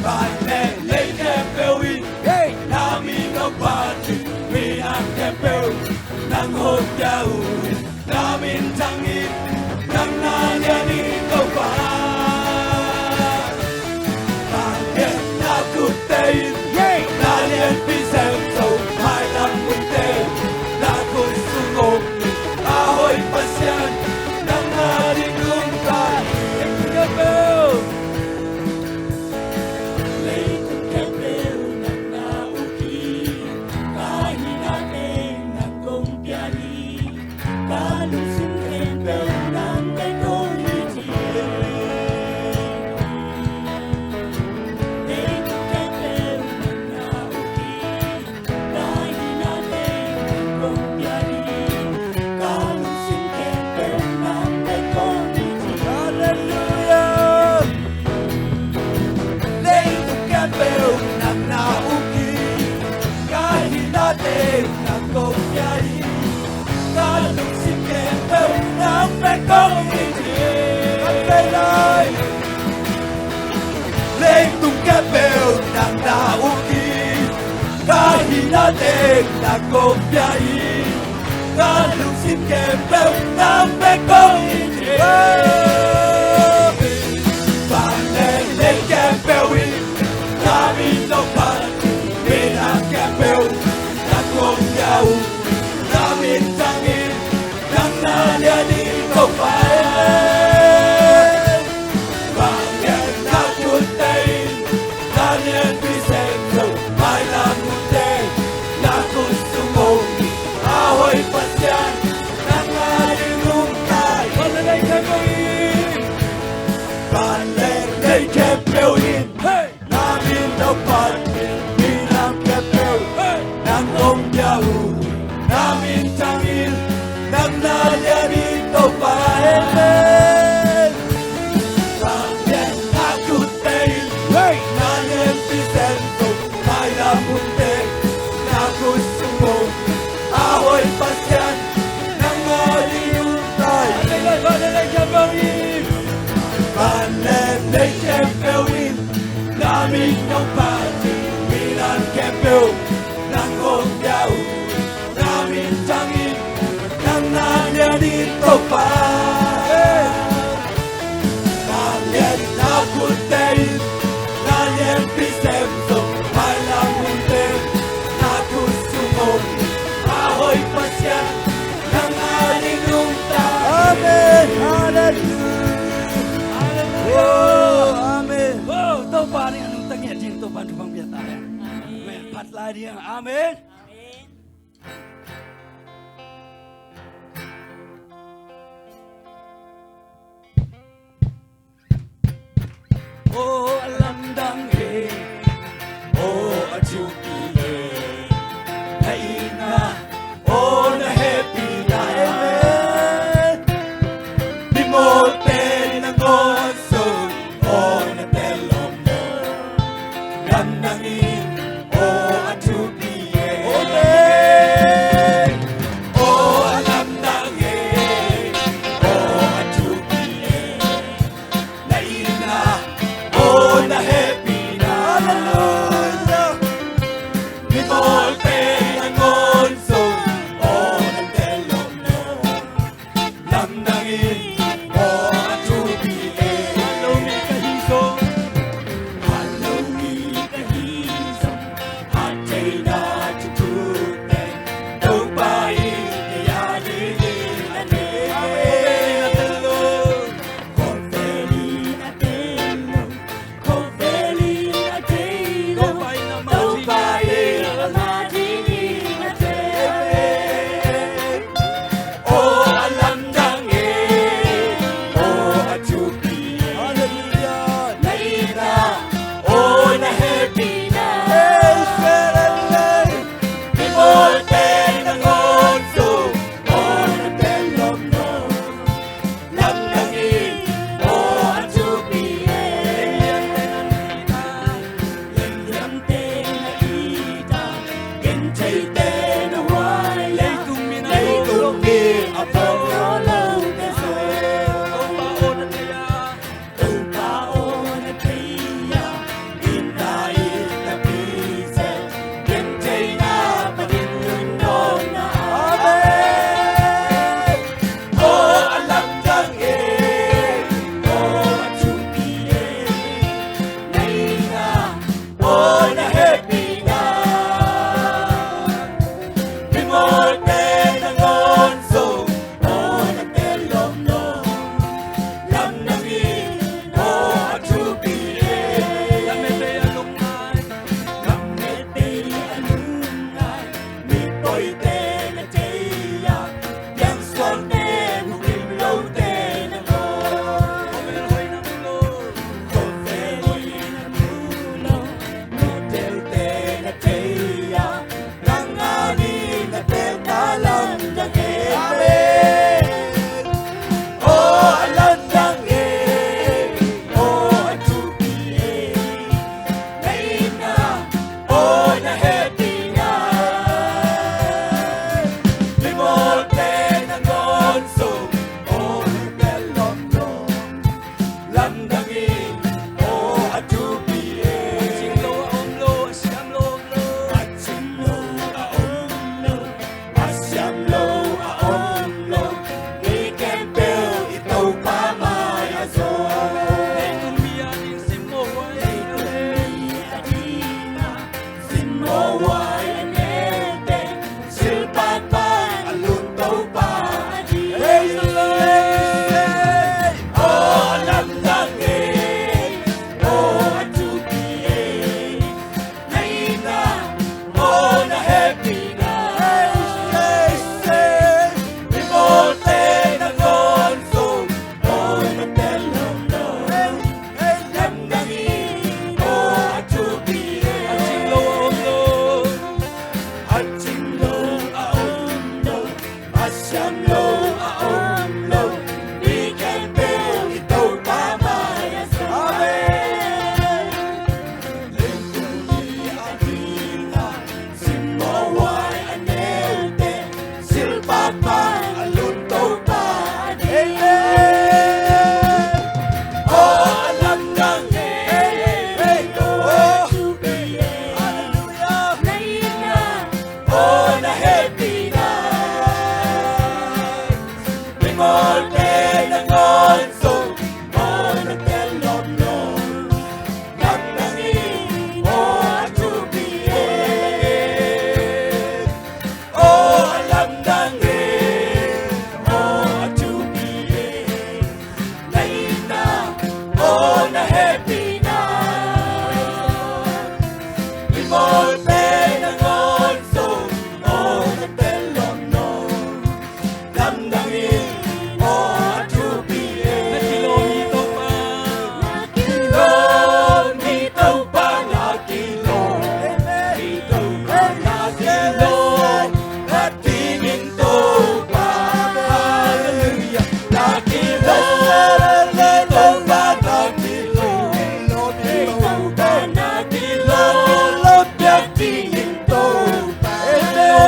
Van leh lei khempeuh in, hey, na min hong phat in, minam khempeuh nang hong pia uh. Na min thang in, nang na lian in Topa. Vanglian na khutte in, yeah, na lianpi sem zo, mailam hunte na khut sung hong lut. A hoih Pasian, nang na ding nungta hi. Leitung khempeuh nang na uk hi. Ka hihna teng nang kong pia hi. Ka lungsim khempeuh nang bek kong it hi. Leitung khempeuh nang na uk hi. Ka hihna teng nang kong pia hi. Ka lungsim khempeuh nang bek kong it hi. Hallelujah. Leitung khempeuh nang na uk hi. Ka hihna teng nang kong pia hi. Ka lungsim khempeuh nang bek kong it hi. Kan vei lai. Leitung khempeuh nang na uk hi. Ka hihna teng nang kong pia hi. Ka lungsim khempeuh nang bek kong it hi. Van leh lei khempeuh in, na min hong phat in, minam khempeuh nang hong pia uh. Na min thang in, nang na lian in Topa. Vanglian na khutte in, na lianpi sem zo, mailam hunte na khut sung hong lut. A hoih Pasian, nang na ding nungta hi. Van leh lei khempeuh in, van leh lei khempeuh in, hey, na min hong phat in, minam khempeuh, hey, nang hong pia uh. Na min thang in, nang na lian in Topa. Amen. Vanglian na khutte in, hey, na lianpi sem zo, mailam hunte na khut sung hong lut. A hoih Pasian, nang na ding nungta hi. Van leh lei khempeuh in, van leh lei khempeuh in, na min hong phat in, minam khempeuh nang hong pia uh. Na min thang in, nang na lian in Topa. Vanglian na khutte in, na lianpi sem zo, mailam hunte na khut sung hong lut. A hoih Pasian, nang na ding nungta hi. Amen. Hallelujah. Hallelujah. Oh, amen. Oh, Topa ding a nungta ngiat ding, Topa thupha pia ta hen. Amen. Phat lai ding. Amen. Amen. Oh, a lamdang e, oh, a thupi e, na itna, oh, na hehpihna e. Mimawhte na ngawn zo, oh, na tel om lo. Lamdang in, oh, a thupi e. Siam lo a om lo, mi khempeuh i Topa mai-ah sa. Amen. Leitung hi a ding a, simmawh huai a neute, silpah pan a lut Topa a ding. Amen. Oh, a lamdang e, e, e, oh, a thupi e. Hallelujah. Na itna, oh, na hehpihna. Mimawlte nangawn zong, oh, na tel lawmlawm. Lamdang in, oh, a thupi e. Oh, a lamdang e, oh, a thupi e. Na itna, oh, na hehpihna. Mimawlte nangawn zong, oh, na tel lawmlawm. Lamdang in, oh, a thupi e. Na kilawm hi Topa. Na kilawm hi Topa, na kilawm. Amen. Hi Topa, na kilawm. Lamdang in Topa. Hallelujah. Na kilawm hi Topa, na kilawm. Hi Topa, na kilawm. Lamdang in Topa. Amen.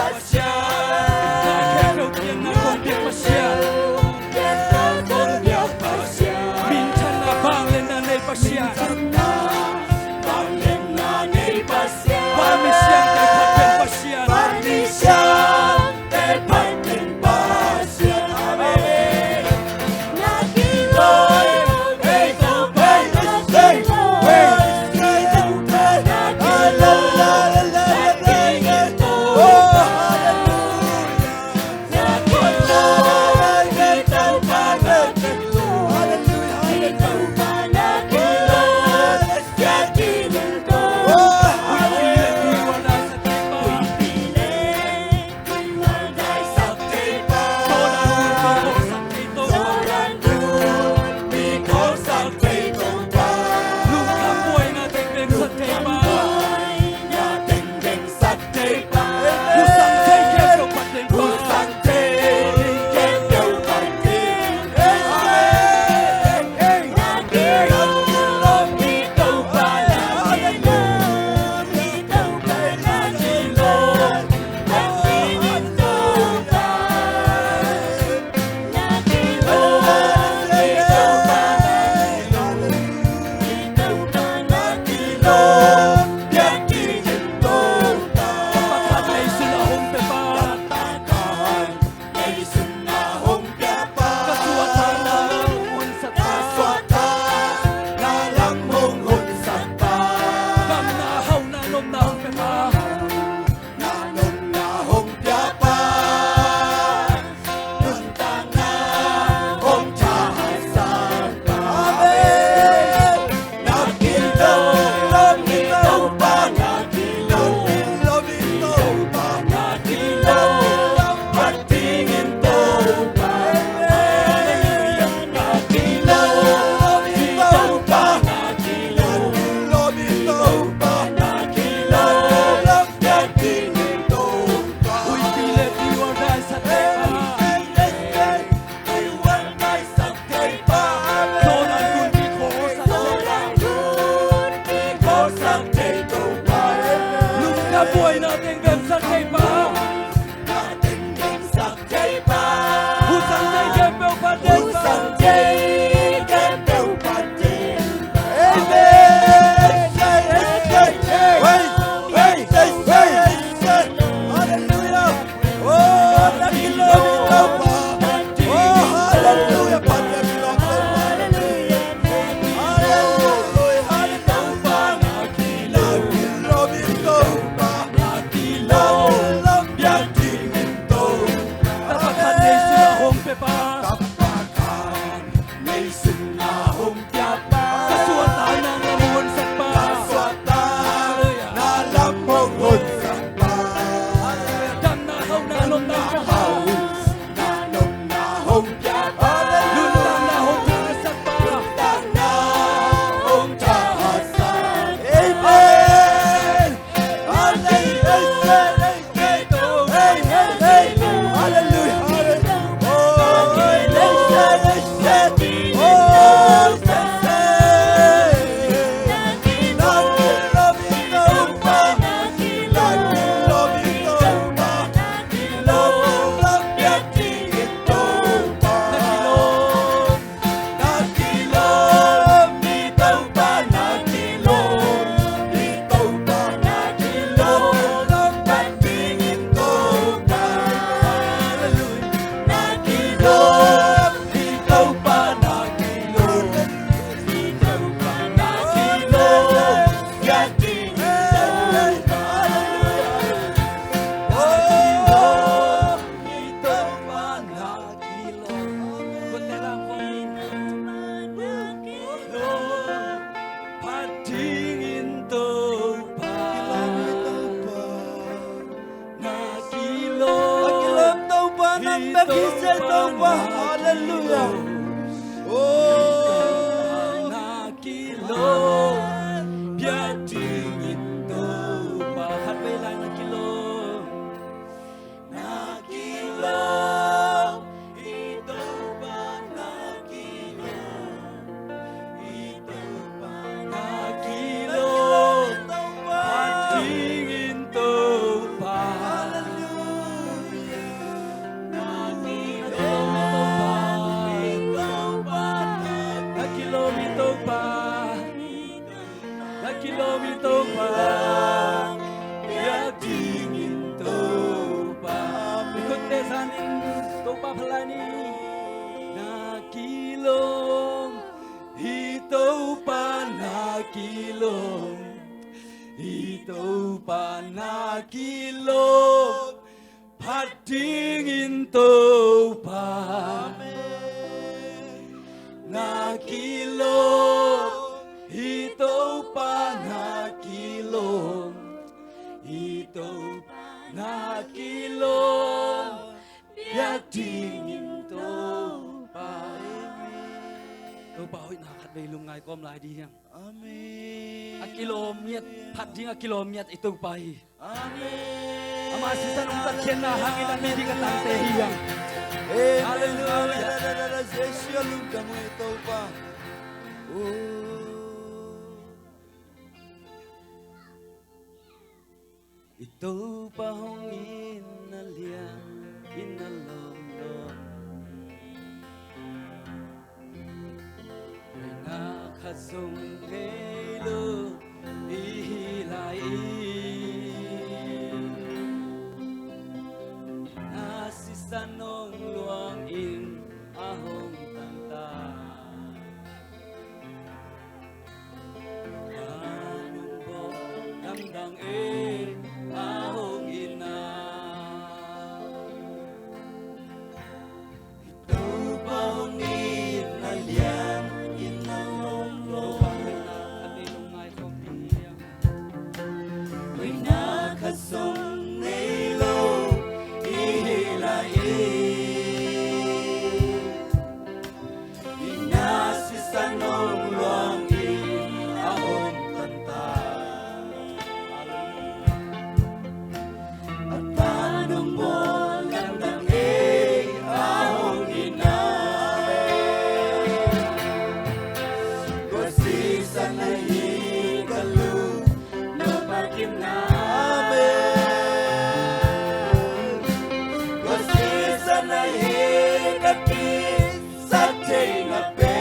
Pasian. Tua khempeuh kiang na kong piak Pasian. Minthanna vangliatna nei Pasian. Vangliatna nei Pasian. Vanmi siangtho phat den Pasian. Vanmi siangtho phat den Pasian. Amen. Topa, halleluiah. Oh, na kilawm piak dingin Topa. Khatvei lai, na kilawm. Na kilawm, i Topa na kilawm. I Topa na kilawm, phat dingin Topa. Halleluiah. Na kilawm, Topa. Na kilawm, Topa. Na kilawm, Topa. Piak dingin Topa. I khutte zanin Topa phat lai ni. Na kilawm, i Topa na kilawm. I Topa na kilawm, phat dingin Topa. Amen. Na kilawm, i Topa na kilawm. I Topa na kilawm, piak dingin Topa. Topa hoihna khatvei lungngai kawm lai dih hiam? Amen. A kilawm ngiat, phat ding a kilawm ngiat i Topa hi. Amen. Ama sisan hong tatkhiatna hangin a mi ding a tangte hi hiam? Amen. Halleluiah. Amen. Jesu a lungdam uh hi Topa. Oh. I Topa hong itna lian, itna lawmlawm. Hoihna khat zong nei lo i hi lai-in, na sisan hong luangin a hong tantan. Lamdang e, a hong itna. Topa hong itna lian, itna lawmlawm. Hoihna khat zong nei lo i hi lai-in, i na sisan hong luangin a hong tantan. A tan hong bawl lamdang e, a hong itna. Kua sisan ahi ka lung, no pa kim na. Amen. Kua sisan ahi ka kisat theihna pen,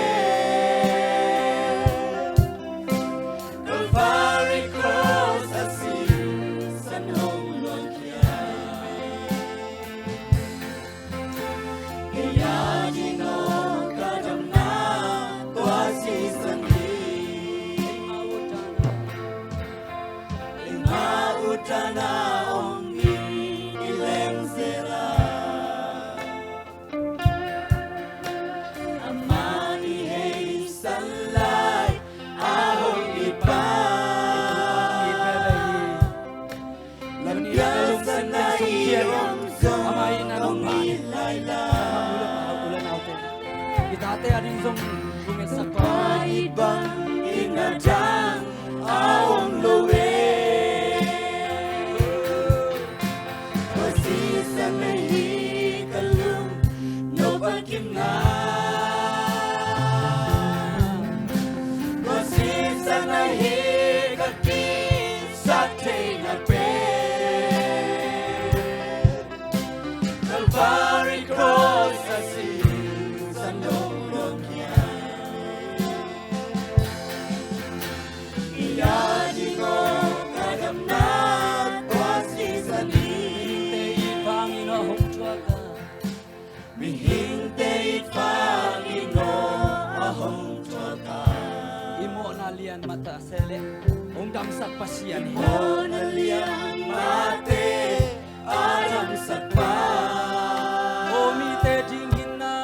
Calvary cross a sisan hong luangkhia. Kei a ding aw ka damna tua sisan hi. Eima utana hong in i lengzela. Amah i heisan lai a hong i pa. Lampial sana i om zong amah in a nong pha. Tate a ding zong lungetsak pa i bang in a dang a om lo e. Kua sisan ahi ka lung, no pa kim na. Kua sisan ahi ka kisat theihna pen, Calvary cross a sisan hong luangkhia. Kei a ding aw ka damna tua sisan hi. Mihingte i pangin a hong thuak a. Mihingte i pangin aw a hong thuak a. I mawhna lian mah ta se leh hong damsak Pasian hi. I mawhna lian mahte a damsak pa. Aw mite ding hinna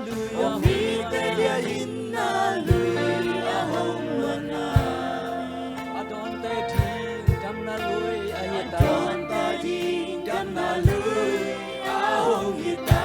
lui, aw mite ding hinna lui a hong luanna. A dawnte ding damna lui ahi ta. A dawnte ding damna lui a hong hi ta.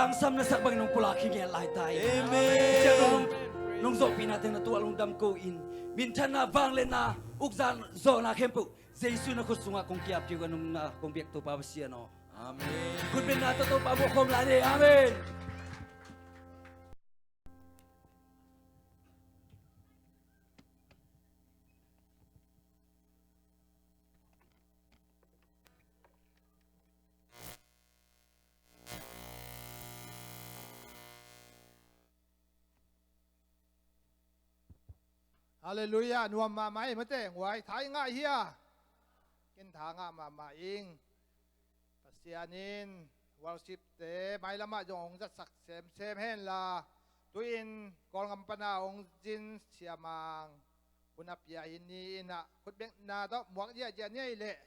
tangsam na sak bangin nong pulak hi ngiat lai ta hi. Amen. Sia nong, nong zawhpihna teng na tuah lungdam ko in, minthanna, vangliatna, ukzahna, zawhna khempeuh Jesu na khut sungah kong kiapkik uh a, nong na kong biak Topa Pasian aw. Amen. Khutbetna tawh Topa muak khawm lai ni. Amen. Halleluiah. Nuam mahmah hi mate, nguai, tha i ngah hia? Ken tha ngah mahmah ing. Pasian in worship-te mailamah zong hong zatsak semsem henla, tu-in Kawlgam pana hong zin Sia Mang hun a pia hi ni in ah, khutbetna tawh muak ziahziah ni ei leh.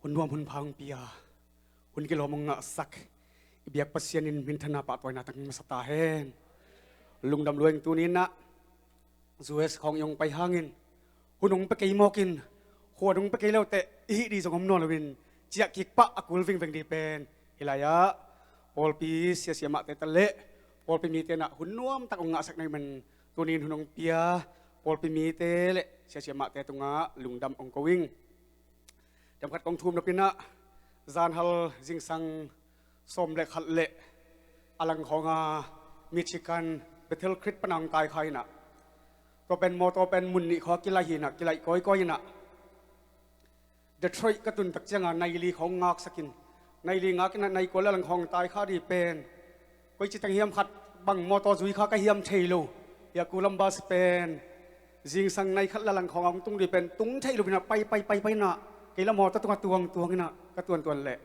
Hun nuam hun pha hong pia, hun kilawm hong ngahsak i biak Pasian in minthanna pahtawina tangin masa ta hen. Lungdam lua ing. Tuni in ah U S khawng i hong pai hangin, hun hong pia kei mawkin, khuan hong pia kei lo teh i hih ding zong om nawn loin, ciah kik pah a kul vingveng ding pen hih lai-ah pawlpi siasia mahte ta leh pawlpi mite in ah hun nuamtak hong ngahsak na hih man, tuni in hun hong pia pawlpi mite leh siasia mahte tungah lungdam hong ko ing. Themkhat kong thum nop in ah, zanhal zingsang sawm le khat leh a langkhawng a Michigan Bethel Creek pana hong kai kha in ah, tua pen mawtaw pen mun nih khawng a kilaih hi in ah, kilaih kawikawi in ah, Detroit ka tun tak ciangin nai li khawng ngaksak in, nai li ngak in ah, nai kua leh a langkhawng tai kha ding pen, koici teng hiam khat bang mawtaw zui kha ka hiam thei lo. Hih a Columbus pen zingsang nai khat leh a langkhawng a hong tung ding pen tung theih lo in ah, pai pai pai pai in ah, kei lah mawtaw tungah tuangtuang in ah ka tuantuan leh,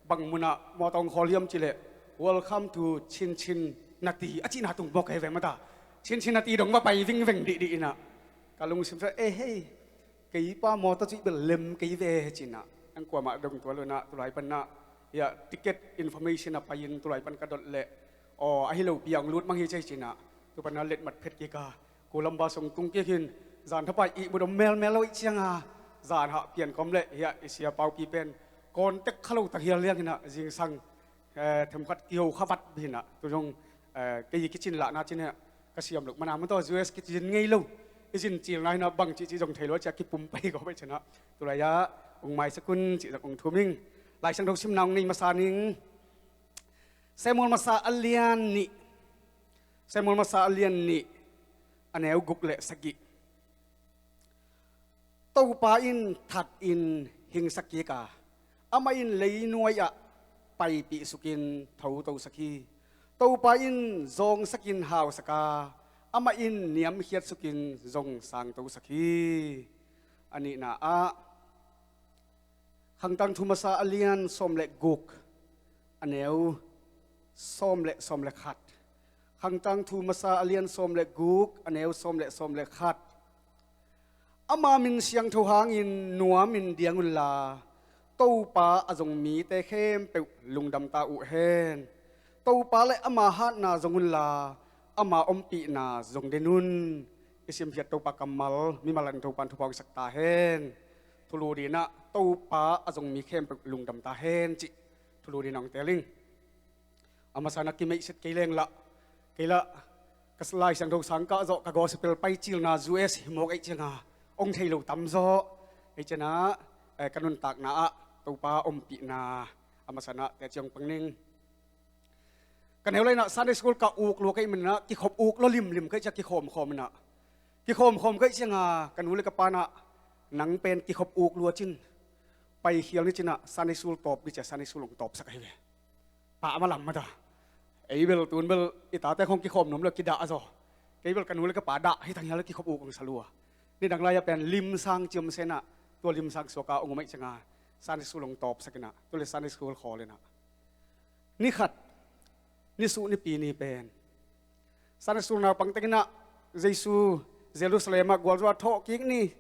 bang munah mawtaw hong khawl hiam cih leh, "Welcome to Cincinnati," a cihna tung mawk hi ve mata. Cincinnati dong va pai vingveng dihdih in ah, ka lungsim sungah, "Eh hei, kei pa mawtaw cih bel lem kei ve," ci in ah, nang kuamah dong tuan lo in ah, tulai pan ah, hih a ticket information a pai in tulai pan ka dot leh, "Aw, ahi lo, pi a hong lut mang hi," ci in ah, tu pan ah letmat phet kik a, Columbus hong tung kik in, zan thapai ihmut om melmel lo ahih ciangin, zan hah pian kawm leh hih a i sia Paupi pen contact kha lo tak hial liang in ah, zingsang, eh, themkhat kiho kha vat bih in ah, tu zong, eh, kei kicin lahna cih in ah, ka siam loh man a, mawtaw U S kicin ngei lo, i zin cilna hi in ah, bang cihcih zong thei lo a, ci a kipum pai kawm ahih ciangin, tulai-ah hong maisak un cih zong kong thum ing. Lai Siangtho simna hong nei masa ning. Samuel Masa a lian nih, Samuel Masa a lian nih, a neu guk leh sagih. Topa in that in hingsak kik a, amah in leinuai-ah paipih sukin thotosak hi. Topa in zawngsakin hausak a, amah in niamkhiat sukin zong sangtosak hi. A nihna ah, Khangtangthu Masa a lian sawm le guk, a neu sawm le, sawm le khat. Khangtangthu Masa a lian sawm le guk, a neu sawm le, sawm le khat. Ama min siangtho hangin nuamin diang unla, Topa a zong mite khempeuh lungdam ta uh hen. Topa leh ama hatna zong unla, ama ompihna zong den un. I simkhiat Topa kammal mimal in Topa in thupha hong sak ta hen. Thulu ding in ah, Topa a zong mi khempeuh lungdam ta hen cih thulu ding in ah hong teel ing. A masa in ah kimeihset kei leng lah, kei lah ka Lai Siangtho sang kah zawh, ka gospel paicilna U S hi mawk ahih ciangin hong thei lo tamzaw. Ahih ciangin ah, eh, ka nuntakna ah Topa ompihna a masa in ah teci hong pang ning. Ka neu lai inah Sunday school ka uk lua ka hih maninah kikhop uk lua limlim ka hih ciah kikhawmkhawm inah, kikhawmkhawm ka hih cianga ka nu le ka pa inah nang pen kikhop uk lua cin, paikhial ni cinah Sunday school tawp ni ciah Sunday school hong tawpsak ahi ve. Pah malam mata. Ei bel tun bel i tate khong kikhawm nuam lo kidah a zaw. Kei bel ka nu le ka pa dah hi thang hial kikhop uk hong sa lua. Ni dang lai-ah pen limsang ciam senah tua limsang suaka hong um aih cianga Sunday school hong tawpsak inah tua le Sunday school khawl inah ni khat, ni suh nipi ni pen Sunday school naupang tenginah Jesu Jerusalem ah gualzo ah thawh kik ni,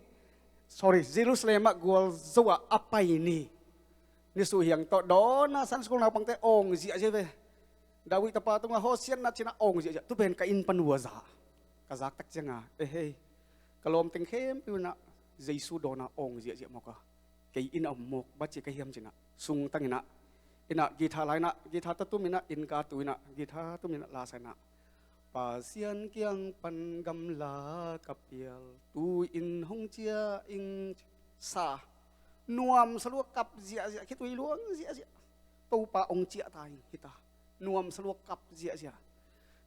sorry, Jerusalem ah gualzo ah a pai ni, ni suh hiang tawh dawnah Sunday school naupangte awng ziahziah ve. David tapa tungah Hosianna cinah awng ziahziah. Tu pen ka inn pan uh a za. Ka zak tak cianga, ehei, ka lawm teng khempeuh inah Jesu dawnah awng ziahziah mawk a, kei inn a om mawk, bang ci ka hiam cinah sungtang inah, inah guitar la inah guitar tawh tum inah inn ka tu inah guitar tum inah la sa inah, Pasian kiang pan gamla ka pial, tu-in hong ciah ing, sa. Nuamsa lua, kap ziahziah, khitui luang ziahziah. Topa hong ciah ta ing hita. Nuamsa lua, kap ziahziah.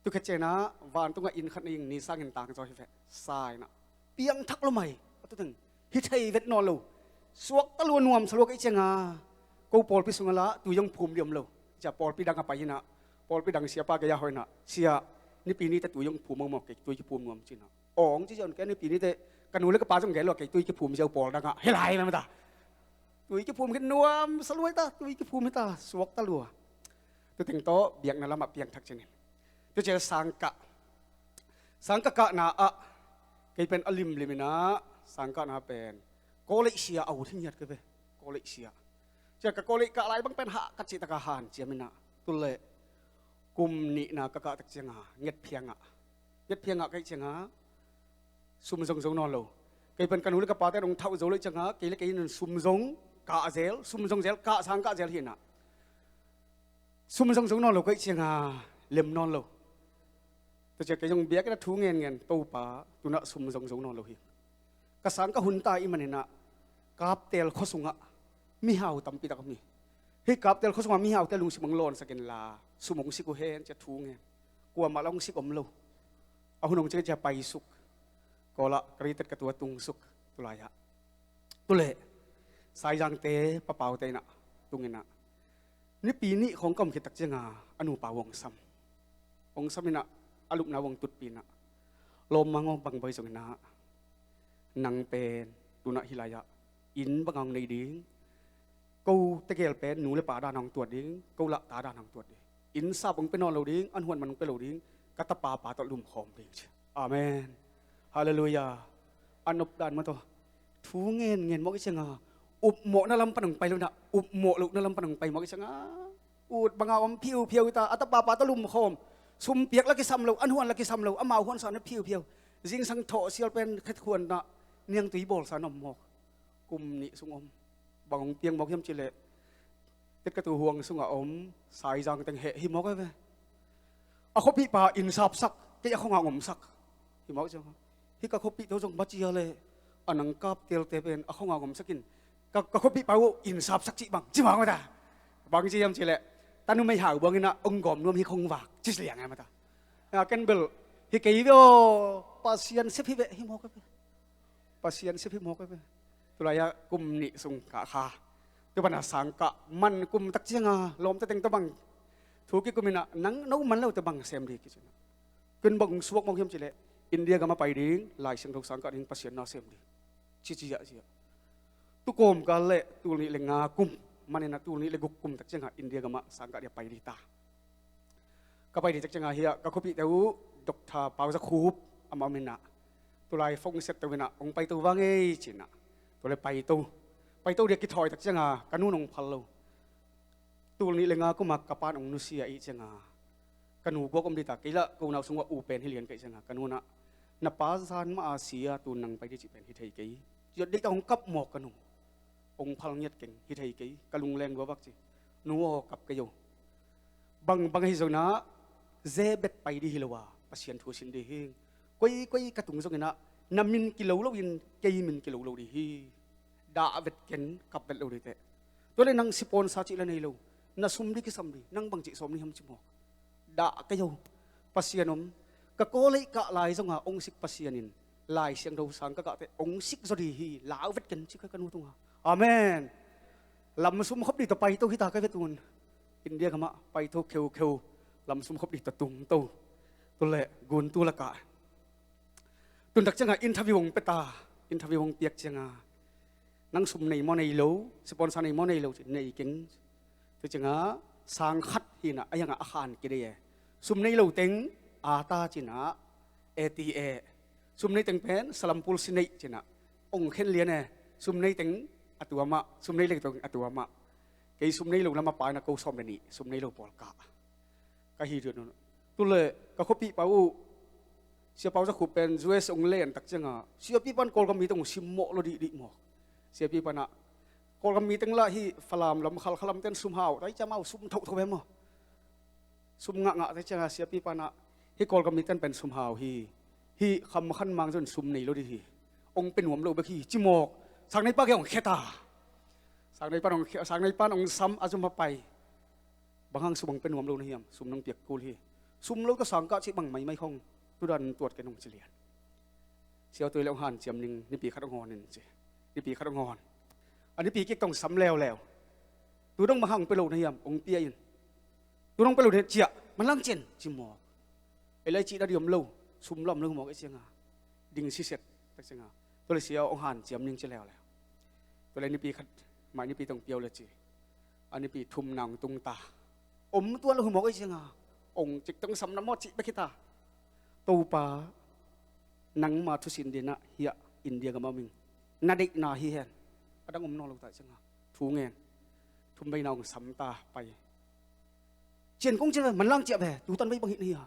Tu khat cianah vantungah inn khat na ing, ni sangin tangzaw hi veh, sa inah, piangthak lo mai. A tu teng hi thei vet nawn lo. Suakta lua, nuamsa lua ka hih cianga ko pawlpi sungah lah tui hong phum ding om lo. Ciah pawlpi dang a pai inah, pawlpi dang siapa gei-ah hawh inah, sia, nipi nite tui hong phum hong mawk, kei tui kiphum nuam cinah. Awng ci ziau kei nipi nite, ka nu le ka pa zong gei lo, kei tui kiphum ziau pawl dangah hi lai mata. Tui kiphum khin, nuamsa lua hita, tui kiphum hita, suakta lua. Tu teng tawh biakna lamah piangthak cinin. Tu ciah sangkah, sangkah kahna ah kei pen a limlim inah sangkahna pen college sia a ut hi ngiat ka ve. College sia. Ciah ka college kah lai bang pen hah ka cih taka hanciam inah, tu le kum nihna ka kah tak cianga ngetphiangah, ngetphiangah ka hih cianga sum zong zo nawn lo. Kei pen ka nu le ka pate hong thauh zo lo hih cianga kei le kei in sum zong kah zel, sum zong zel, kah sang kah zel hi inah, sum zong zo nawn lo ka hih cianga lem nawn lo. Tu ciah kei zong biakinn ah thu ngenngen, Topa, tunah sum zong zo nawn lo hi. Ka sangkah hun ta ahih maninah Kaptel khua sungah mihau tampi tak om hi. Hih Kaptel khua sungah mihaute lungsim hong lawnsak inla sum hong sik uh hen ciah thu ngen. Kuamah lah hong sik om lo. A hun hong ciang ciah paisuk. Kawlah ka ritet ka tua tungsuk. Tulai-ah, tu le Saizangte papaute inah tung inah nipi nih khawng ka om khit tak cianga a nupa uh hong sam. Hong sam inah a lupna uh hong tutpih inah, lawm mang aw, bang bawi zong inah nang pen tunah hih lai-ah inn banga hong nei ding, ko tegel pen nu le pa dana hong tuat ding, ko lah ta dana hong tuat ding. Inn sap hong pia nawn lo ding, an huan man hong pia lo ding, ka tapa pa tawh lumkhawm ding ci. Amen. Halleluiah. A nop dan mataw. Thu ngenngen mawk i cianga upmawhna lam pan hong pai lo inah upmawh lohna lam pan hong pai mawk i cianga ut banga om phiuphiau hita, a tapa pa tawh lumkhawm. Sum piak lah kisam lo, an huan lah kisam lo, amau huansa na phiuphiau. Zingsang thawh sial pen khat huan inah niangtui bawlsa na om mawk. Kum nih sung om. Bang hong piang mawk hiam cihleh, Tetkatu huang sungah om Saizang teng heh hi mawk a ve. A khuapihpa inn sapsak, kei a khuanga hong omsak hi mawk ciang. Hih ka khuapihte uh zong bang ci a leh, a nang Kaptelte pen a khuanga hong omsak in, ka, ka khuapihpa uh inn sapsak cih bang ci mawk mata. Bang ci hiam cihleh, ta numei hau buang inah hong gawm nuam hi khong vak ci liang a mata. A ken bel hi kei ve aw, Pasian sep hi ve hi mawk a ve. Pasian sep hi mawk a ve. Tulai-ah kum nih sung kah kha. Tu pana sangkah man kum tak cianga lawmte teng tawh bang thu kikum inah, nang no man lote bang sem ding kici inah. Ken bang suak mawk hiam cihleh, India gam a pai ding, Lai Siangtho sangkah ding, Pasian na sem ding, cici ziahziah. Tu kawmkal le tul nih le nga kum, man inah tul nih le guk kum tak cianga India gam ah sangkah ding a pai ding ta. Ka pai ding tak cianga hiah ka khuapihte uh Doctor Pau Za Khup amah om inah, tulai phone siat to inah, hong paito vang ei ci inah. Tule paito, paito ding a kithawi tak cianga ka nu in hong phal lo. Tul nih le nga kuma ka pa'n hong nusia ahih cianga ka nu guak om ding ta, kei lah ka unau sungah u pen hi lian ka hih cianga ka nu inah, na pa zan mah a si a, tu nang pai ding cih pen hi thei kei. Ciah deihtak hong kap mawk ka nu. Hong phal ngiat keng, hi thei kei, ka lungleng lua vak ci. Nu aw, kap kei o. Bang, bang ahi zong inah, ze bet pai ding hi lo a, Pasian thu sin ding hi. Koi, koi ka tung zong inah, na min kilo lo in, kei min kilo lo ding hi. Dah vet ken, kap vet lo ding teh. Tua le nang sipawnsa cih la nei lo. Na sum ding kisam ding, nang bang cih sawm ni hiam ci mawk. dah kei ho. Pasian om. Ka kawlei kah lai zonga ong sik Pasian in Lai Siangtho sang ka kahte ong sik zaw dih hi, lau vet ken ci ka ka nu tunga. Amen. Lamsum khop dih tawh paito hita ka vet un. India gamah paito kheukheu. Lamsum khop dih tawh tungto. Tule guntu lakah tuntak cianga interview hong peta. Interview hong piak cianga nang sum nei maw nei lo, sponsor nei maw nei lo ci nei keng. Tua cianga sang khat hina a yanga a khan kidei e. Sum nei lo teng ata cina eti e. Sum nei teng pen salampul si nei cina ong khen lian e. Sum nei teng a tuamah, sum nei leng teng a tuamah. Kei sum nei lo lama paina ko sawm le nih sum nei lo pawl kah. Ka hi rian un. Tule ka khuapih pau uh Siapa uh zakhup pen U S ong len tak cianga siapi pan Kawlgam mi teng uh simmawh lo dihdih maw? Siapi panah Kawlgam mi teng lah hi Falam lam khalkhalam ten sum hau tai ciamau sum thohtho ve maw? Sum ngahngah tai cianga siapi panah hi Kawlgam mi ten pen sum hau hi. Hi khamkhan mang zon sum nei lo dih hi. Ong pe nuam lo bek hi cimawk. Sangnei pa kei ong kheta. Sangnei pan ong kheta, sangnei pan ong sam a zum a pai. Bang hang sum hong pe nuam lo na hiam? Sum nong piak kul hi. Sum lo tawh sang kah cih bang maimai khong tudan tuat kei nong ci lian. Siau tui le hong hanciam ning nipi khat hong hawn in ci. Nipi khat hong hawn. A nipi kik tong sam leuleu. Tu dong bang hang pe lo na hiam? Hong pia in. Tu dong pe lo na hiam? Ciah manlang cin ci mawk. Ei lai cih na diam lo. Sum lam lo mawk ei cianga. Ding siset tak cianga. Tule siau hong hanciam ning ci leuleu. Tule nipi khat mai nipi tong piau le ci. A nipi thum nang tung ta. Om tuan lo humawk ei cianga ong cik tong sam na maw cih bek hi ta. Topa nangma thusin dinah hiah India gam a ming na deihna hi hen. A dang om naw lo ta cianga thu ngen. Thum beina ong sam ta pai. Cian kong cian ve manlang ciah ve tutan vei bang hih na hi a.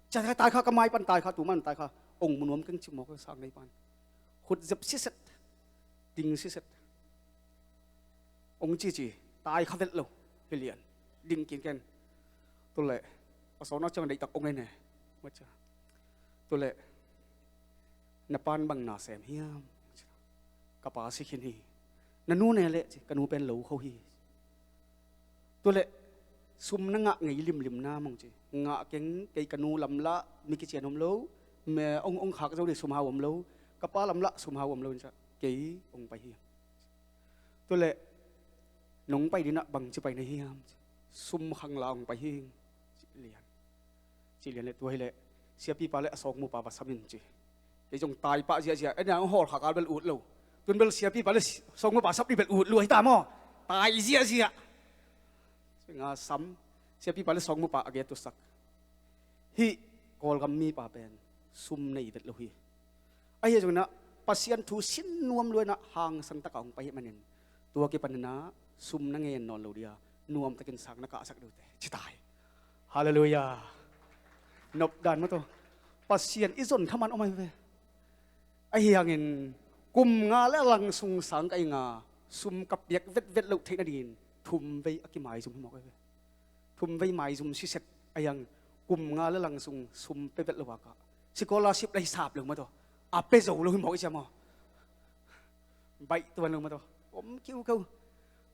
Cia tai kha ka mai pan tai kha tuman tai kha ong munuam keng cimawk sang nei pan. Khut zep siset. Ding siset. Ong cici tai kha vet lo. Hi lian ding kin ken. Tule a sawna ciang deihtak ong en e. Tule na pan bang na sem hiam? Ka pa si khin hi. Na nu ne leh ci ka nu pen lo kho hi. Tule sum na ngah ngei limlim na mong ci ngah keng kei ka nu lamlah mi kician om lo. Ong ong khak zo dih sum hau om lo. Ka pa lamlah sum hau om lo in ca kei ong pai hi. Tule nong pai dinah bangci pai na hiam? Sum khang la ong pai hi. Ci lian ci lian le tua hi le siapipa le a sawkmupa va sam in ci. Kei zong taipah ziahziah ena ong hawl khakal bel ut lo. Tun bel siapipa le sawkmupa sap dih bel ut lua hi ta maw? Tai ziahziah. Singa sam siapipa le sawkmupa a getusak. Hih Kawlgam mipa pen sum nei vet lo hi. Ahi zongin ah Pasian thu sin nuam luainah hangsan taka hong pai hih manin tua kipaninah sum na ngen nawn lo dia nuamtakin sang na kahsak dute ci tai. Halleluia. Nopdan maw tawh Pasian i zon thaman om ahi ve. Ahi hangin kum nga le a lang sung sang ka inga sum ka piak vetvet loh theih nadingin thum vei a kimaizum hi mawk ahi ve. Thum vei maizum siset a hiang kum nga le lang sung sum pe vet lo a kah scholarship la hisap lo mataw a pe zo lo hi mawk i cia maw? Baih tuan lo mataw om kiu keu.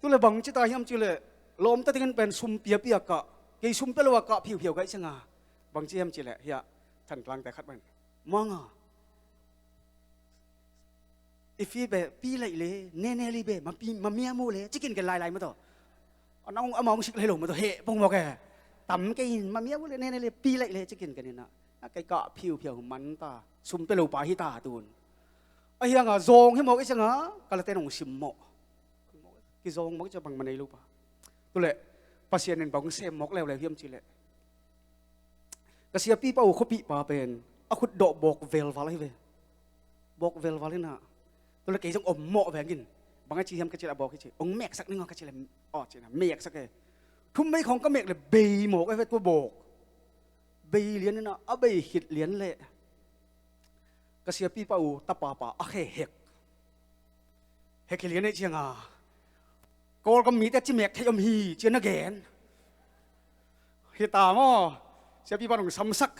Tule bang ci ta hiam ci le lawmta dingin pen sum piapia kah kei sum pe lo a kah phiuphiau kah i cia nga bang ci hiam ci le hiah Thantlangte khat bang manga i fi be pi laih le nene li be ma pi ma mia mu le cikin ke lai lai mataw. Ana ong ama ong sik lai lo mataw he pong mawk e. Tam ke in ma mia mu le nene le pi laih le cikin ke nina a kei kah phiuphiau man ta sum pe lo pa hi ta tun. A hianga zawng hi mawk i cianga ka late nong sim mawh. Kizawng mawk i cia bangma nei lo pa. Tule Pasian in bang sem mawk leuleu hiam ci le ka siapipa uh khuapipa pen a khut dawh bawk velval ahi ve. Bawk velval inah tule kei zong om mawh vengin bang a ci hiam ka ci le a bawk hi ci ong meksak ning aw ka ci le aw cina meksak e. Thum mei khawng ka mek le bei mawk ahi ve tua bawk. Bei lian inah a bei khit lian leh ka siapipa uh tapapa a khe hek. Hek hi lian eh cianga Kawlgam mite cimek theih om hi cia na gen. Hi ta maw? Siapipa nong samsak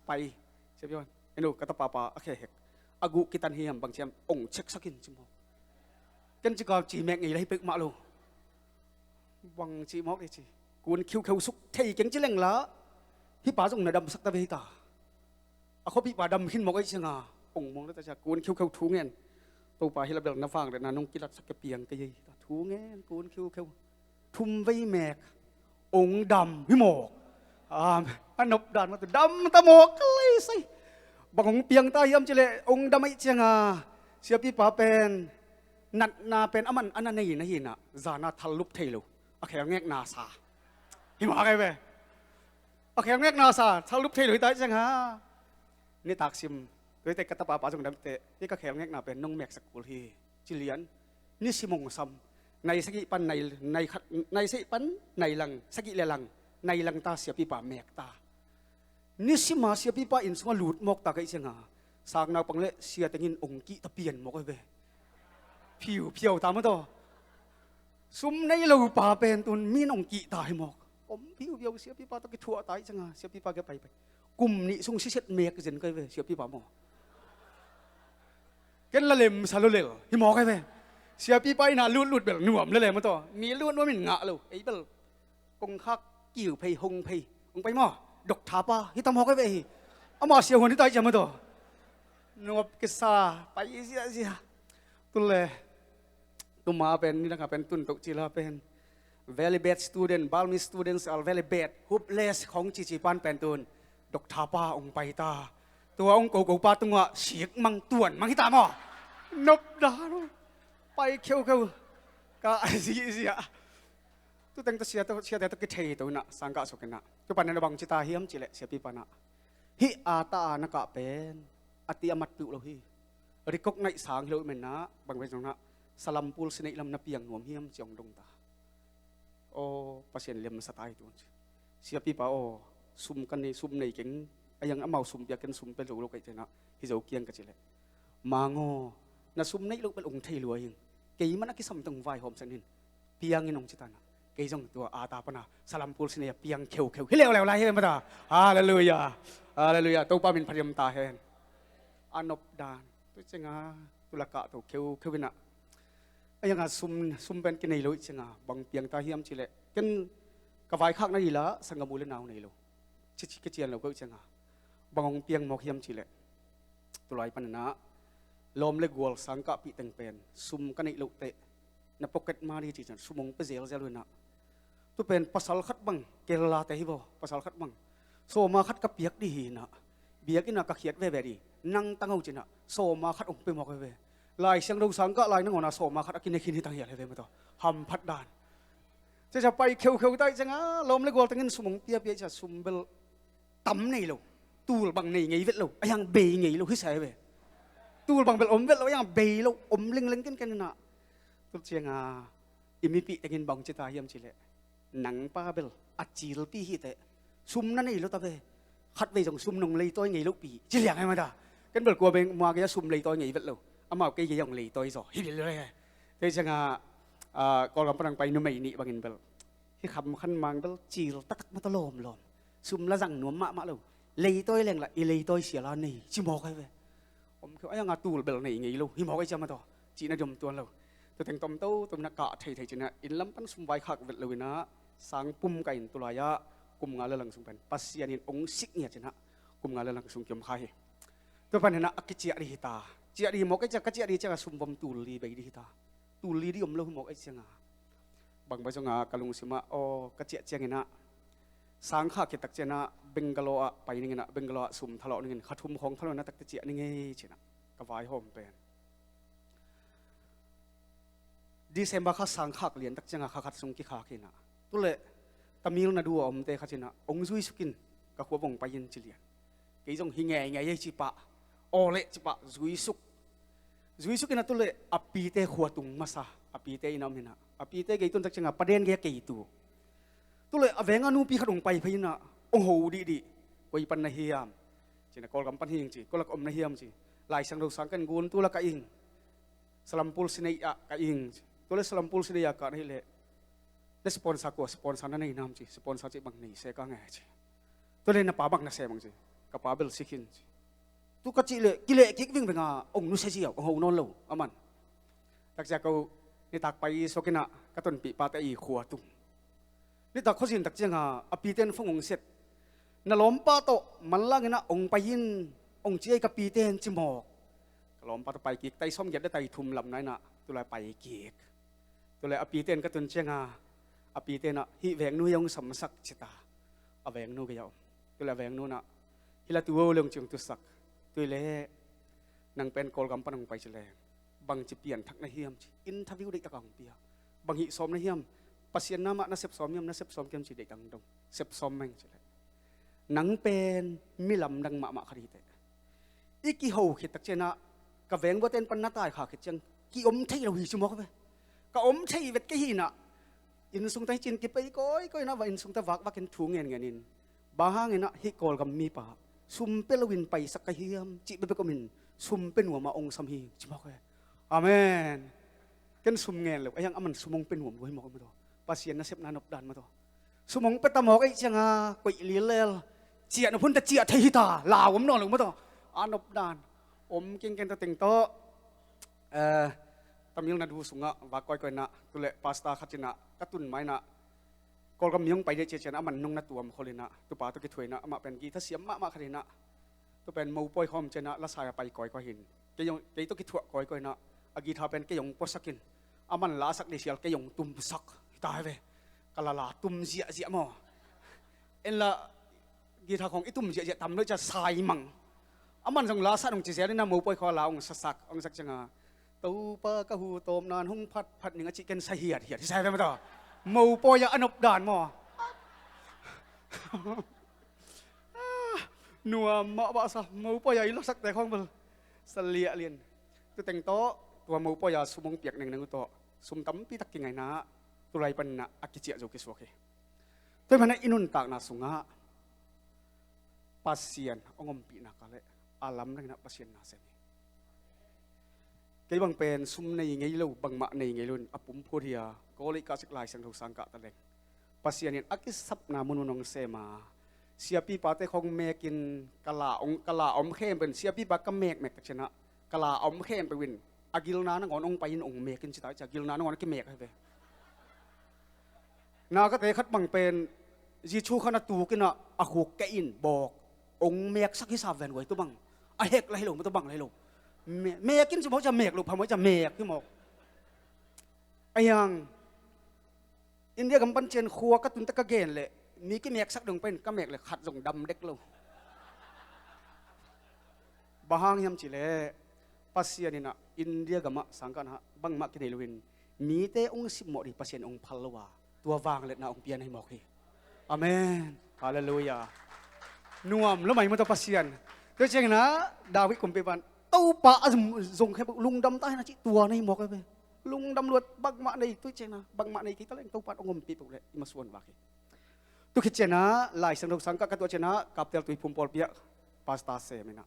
pai. Siapipa eno ka tapapa a khe hek a guh kitan hiam bang ciam ong ceksak in ci maw? Ken cika cimek ngei la hi pek mah lo. Bang ci mawk le ci kun khiukheu suk thei keng ci leng la Hih pa zong na damsak ta ve hi ta. A khuapihpa dam khin mawk ahih cianga ong muang lua ta cia, kun kheukheu thu ngen. Topa hi la bel na vangliatna nong kilatsak ka piang kei ei ta. Thu ngen kun kheukheu. Thum vei mek ong dam hi mawk. Amen. A nop dan mah tu dam ta mawk ka lei sai. Bang ong piang ta hiam cileh ong dam ahih cianga siapipa pen natna pen a man a na nei na hinah zana thal lup thei lo. A khelngekna sa hi mawk ai ve. A khelngekna sa thal lup thei lo hi ta ahih cianga nitak sim. Tuite ka tapa pa zong damte hi, ka khelngekna pen nong meksak kul hi. Cilian nisim ong sam. Nai sagih pan nai, nai khat, nai sagih pan nai lang, sagih le lang, nai lang ta siapipa mek ta. Nisima siapipa inn sungah lut mawk ta ka hih cianga sang naupang le sia tengin ong kih ta pian mawk ai ve. Phiu phiau ta maw taw. Sum nei lo pa pen tun min ong kih ta hi mawk. Om phiu phiau siapipa tawh kithuah ta hih cianga siapipa kia paipai. Kum nih sung siset mek zen kai ve siapipa maw. Ken la lemsa lo lel hi mawk ai ve. Siapipa ina lutlut bel nuam le lem a taw. Mi lut nuam in ngah lo ei bel. Kongkhak kiu phei hong phei ong pai maw. Dok thapa hi ta mawk ai ve hi. Ama sia huan hi ta hih ciang maw taw. Nuap kisa pai ziazia. Tule tuma pen nidanga pen tun toh cila pen very bad student, Burmese students are very bad, hopeless khong cici pan pen tun dok thapa ong pai ta. Tua ong koko pa tungah sik mang tuan mang hi ta maw. Nop da lo. Pai kheukheu ka a zihziah. Tuteng tawh sia tawh siate tawh kithei to inah sangkah suk inah tupan na bang cita hiam cileh siapipa nah hih a ta a na kah pen a ti a mat piuh lo hi. Recognize sang hi lo i menah bang pen zonah salampul sineih lam na piang nuam hiam ciong dong ta. Aw Pasian lemsa ta hi tun ci. Siapipa aw sum kan nei, sum nei keng. A yang amau sum pia ken sum pe zo lo kaih tenah hi zo kiang ka cileh mangaw na sum neih loh bel ong thei lua hing. Kei man a kisam teng vaihawm sen hin piangin ong citanah kei zong tua a ta pana salampul sineih a piang kheukheu hi leuleu lai hi mata. Halleluia. Halleluia. Topa min phariam ta hen. A nop dan tu cianga tulakah to kheukheu inah a yanga sum sum pen kinei lo ih cianga bang piang ta hiam cileh ken ka vaikhak na ila sanggamu le nau nei lo. Cici ka cian lo ko ih cianga bang ong piang mawk hiam cileh tulai paninah lawm le gual sangkahpih teng pen sum ka neih loh teh na pocket money ci cian sum ong pe zelzel uh inah tu pen pasal khat bang kella te hi baw pasal khat bang sawma khat ka piak dih hi inah biakinn ah ka khiat veve dih nang tangho cinah sawma khat ong pe mawk veve. Lai Siangtho sangkah lai nangawn a sawma khat a kine khin hi tang hial veve mataw. Hamphat dan. Ciacia pai kheukheu ta ih cianga lawm le gual tengin sum ong piapia ih cia sum bel tam nei lo. Tul bang nei ngei vet lo a yang bei ngei lo hi sa veve. Tul bang bel om vet lo a yang bei lo om lengleng kenken inah tu cianga i mipih tengin bang cita hiam cileh nang pa bel a cilpi hiteh sum na nei lo ta ve. Khatvei zong sum nong leitawi ngei lohpi ci liang ai mata. Ken bel kua beng mua gei a sum leitawi ngei vet lo. Amau kei gei a ong leitawi zaw hi bil le. Tei cianga Kawlgam panang pai numei nih bangin bel hi kham khan mang bel cil taktak mata lawmlawm sum la zang nuam mahmah lo. Leitawi leng lah i leitawi siala nei ci mawk ai ve. Om kheu a yanga tul bel nei ngei lo hi mawk ai ciama taw cihna diom tuan lo. Tuteng tomto tomna kah theithei cinah inn lam pan sum vaikhak vet lo inah sang pum ka in tulai-ah kum nga le lang sung pen Pasian in ong sik ngiat cinah kum nga le lang sung kiom kha hi. Tua pan hinah a kiciah dih hi ta. Ciah dih hi mawk ai ciah ka ciah dih cianga sum vom tul li bei dih hi ta. Tul li dih om lo hi mawk ai cianga bang bai zonga ka lungsimah aw ka ciah cianginah sangkha khit tak cianah Bangalore ah pai ninginah Bangalore ah sum thalawh ningin kha thum khawng thalawh na takte ciah ning ei cinah ka vaihawm pen December kha sangkhak lian tak cianga kha khat sung kikhak hinah tuleh Tamil Nadu a omte kha cinah ong zuisukin ka khua vong pai in ci lian. Kei zong hi ngeingei ei cipah aw leh cipah zuisuk. Zuisuk inah tuleh a pite khua tung masa a pite inah om hinah a pite gei tun tak cianga paden gei a kei tu. Tuleh a venga nupi khat ong pai phei inah ong ho dihdih. Koi pan na hiam? Cinah Kawlgam pan hing ci. Koi lak om na hiam ci. Lai Siangtho sang kan gun tu lak a ing salampul sineih ah ka ing ci. Tuleh salampul sineih ah ka na hileh na sponsor kua sponsor na nei nam ci. Sponsor ci bang nei se ka nge ci. Tuleh na pa bang na se bang ci. Ka pa bel sikhin ci. Tu ka cih leh kileh kik vingvenga ong nusia ziau ong ho nawn lo aman. Takcia ko nitak pai suakinah ka tonpih pate i khua tung. Nitak khuazin tak cianga a piten phone ong set. Na lawmpa tawh manlangin ah hong pai in, hong ci ei ka pite in ci mawk. Ka lawmpa tawh pai kik, tai sawmgiat le tai thum lam na in ah tulai pai kik. Tulai a pite in ka tun cianga, a pite in ah hih vengnu hi hong samsak ci ta. A vengnu gei a om. Tulai a vengnu in ah hi la tu o le hong ci hong tusak. Tulai nang pen Kawlgam pan hong pai ci le bangci pianthak na hiam ci, interview deihtak a hong pia. Bang hih sawm na hiam? Pasian na mah na sep sawm hiam, na sep sawm kiam ci, deihtak hong dong. Sep sawm meng ci le. Nang pen mi lamdang mahmah khat hi teh. I kiho khit tak cianah ka veng buaten pan na tai kha khit ciang ki om thei lo hi ci mawk ve. Ka om thei vet kei hi nah. Innsung ta hi cin kipei kawikawi nah, va innsung ta vakvakin thu ngenngen in. Bang hangin ah hih Kawlgam mipa sum pia loin paisak ka hiam cih bekbek omin sum pia nuam a hong sam hi ci mawk ve. Amen. Ken sum ngen lo, a hiang aman sum hong pia nuam lo hi mawk maw taw. Pasian nasepna nopdan maw taw. Sum hong pia ta mawk ei cianga koih lilel ciah nop hun ta ciah thei hi ta, lau om nawn lo maw taw. A nopdan om kingken ta teng tawh. Eh, Tamil Nadu sungah va kawikawi nah, tuleh pastor khat cinah ka tun mai nah, Kawlgam mi hong pai deh ciah cianah aman nung na tuam khol inah, tupa tawh kithuah inah, amah pen guitar siam mahmah khat inah, tu pen mopawi khawm cianah lasai a pai kawikawi hin. Kei hong, kei tawh kithuah kawikawi inah, a guitar pen kei hong puasak in, aman lasak dih sial kei hong tumsak hi ta hi ve. Ka lala tum ziahziah maw. En la guitar khawng i tum ziahziah tam lo cia sai mang. Aman zong la sat hong ci zial inah mopawi khaw la hong sasak, hong sak cianga, Topa ka hu tawm nan hong phatphat ning a cih ken sa hiathiat hi sai ve maw taw. Mopawi ah a nopdan maw. Nuam mah bahsa mopawi ah i lasakte khawng bel sa liah lian. Tu teng tawh tua mopawi ah sum hong piak nengneng uh tawh sum tampi tak kingainah tulai paninah a kiciah zo kisuak hi. Tua hi manah i nuntakna sungah Pasian hong ompihna ka leh a lamdanginah Pasian na sem hi. Kei bang pen sum nei ngei lo, bangmah nei ngei lo in a pumphut hi a, Kawlei kah sik Lai Siangtho sang kah ta leng Pasian in a kisapna munmun hong sem a, siapipate khawng mekin ka la hong, ka la om khempeuh in siapipa ka mekmek tak cianah ka la om khempeuh in a gilna nangawn hong pai in hong mekin ci ta cia, gilna nangawn a kimek ahi ve. Na ka te khat bang pen zi chu khan a tukinah a khuk keh in bawk hong meksak hi sa ven guai tu bang. A hek la hi lo maw tu bang la hi lo. Me-, mekin ci mawk cia mek lo pha mawk cia mek hi mawk. A hiang India gam pan cian khua ka tunte ka gen leh mi kimeksak dong pen ka mek leh khat zong dam dek lo. Bang hang hiam cih leh Pasian inah India gamah sangkanah bangmah kinei loin mite hong simmawh dih Pasian hong phal lo a, tua vangliatna hong pian ahi mawk hi. Amen. Halleluiah. Nuam lo mai maw taw Pasian. Tua cianginah David kumpipan Topa a zong khempeuh lungdam ta hinah cih tua nei mawk ahi ve. Lungdam luat, bangmah nei, tua cianginah bangmah nei kei ta leng Topa hong ompih peuh leh i masuan vak hi. Tu khit cianah Lai Siangtho sang kah ka tuah cianah Kaptel Tuiphum pawlpi ah pastor sem inah,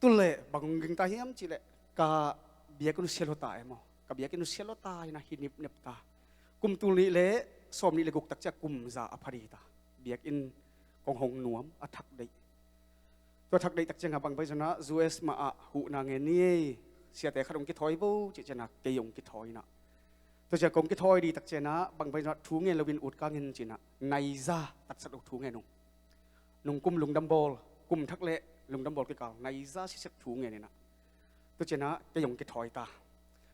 tuleh bang hong ging ta hiam cih leh ka biakinn uh sia lua ta e maw. Ka biakinn uh sia lua ta inah hi nipnep ta. Kum tul nih le sawm nih le guk tak ciah kum za a pha dih ta. Biakinn kong hong nuam a thak deih. Tua thak deih tak ciangah bang pai cianah U S mah ah huhna ngen ni ei, siate khat hong kithawi vo cih cianah kei hong kithawi inah. Tua ciah kong kithawi dih tak cianah bang pai cianah thu ngen loin ut kang in cinah naiza tatsat uh thu ngen uh. Nung kum lungdam bawl, kum thak le lungdam bawl kikal naiza siset thu ngen inah. Tua cianah kei hong kithawi ta.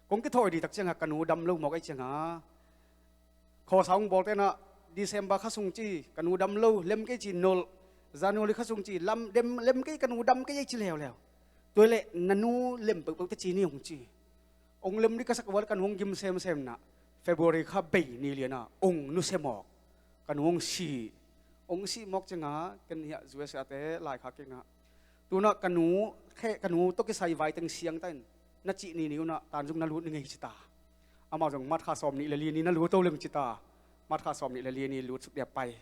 Kong kithawi dih tak ciangah ka nu dam lo mawk ei ciangah khawsa hong bawlte inah December kha sung ci ka nu dam lo, lem kei ci nolh. January kha sung ci lam, dem, lem kei ka nu dam kei ei ci leuleu. Tua leh na nu lem peuhpeuh te ci ni hong ci. Hong lem dih ka sak a, ka nu hong gim semsem nah February kha bei ni lianah hong nusia mawk. Ka nu hong si. Hong sih mawk ciangah ken hiah U S A te laikhak kingah, tunah ka nu khe, ka nu tawh kisai vai teng siang ta in na cih ni ni unah Tanzung na lut ni ngei ci ta. Amau zong March kha sawm nih le li ni na lut o leng ci ta. March kha sawm nih le li ni lut suk dia pai.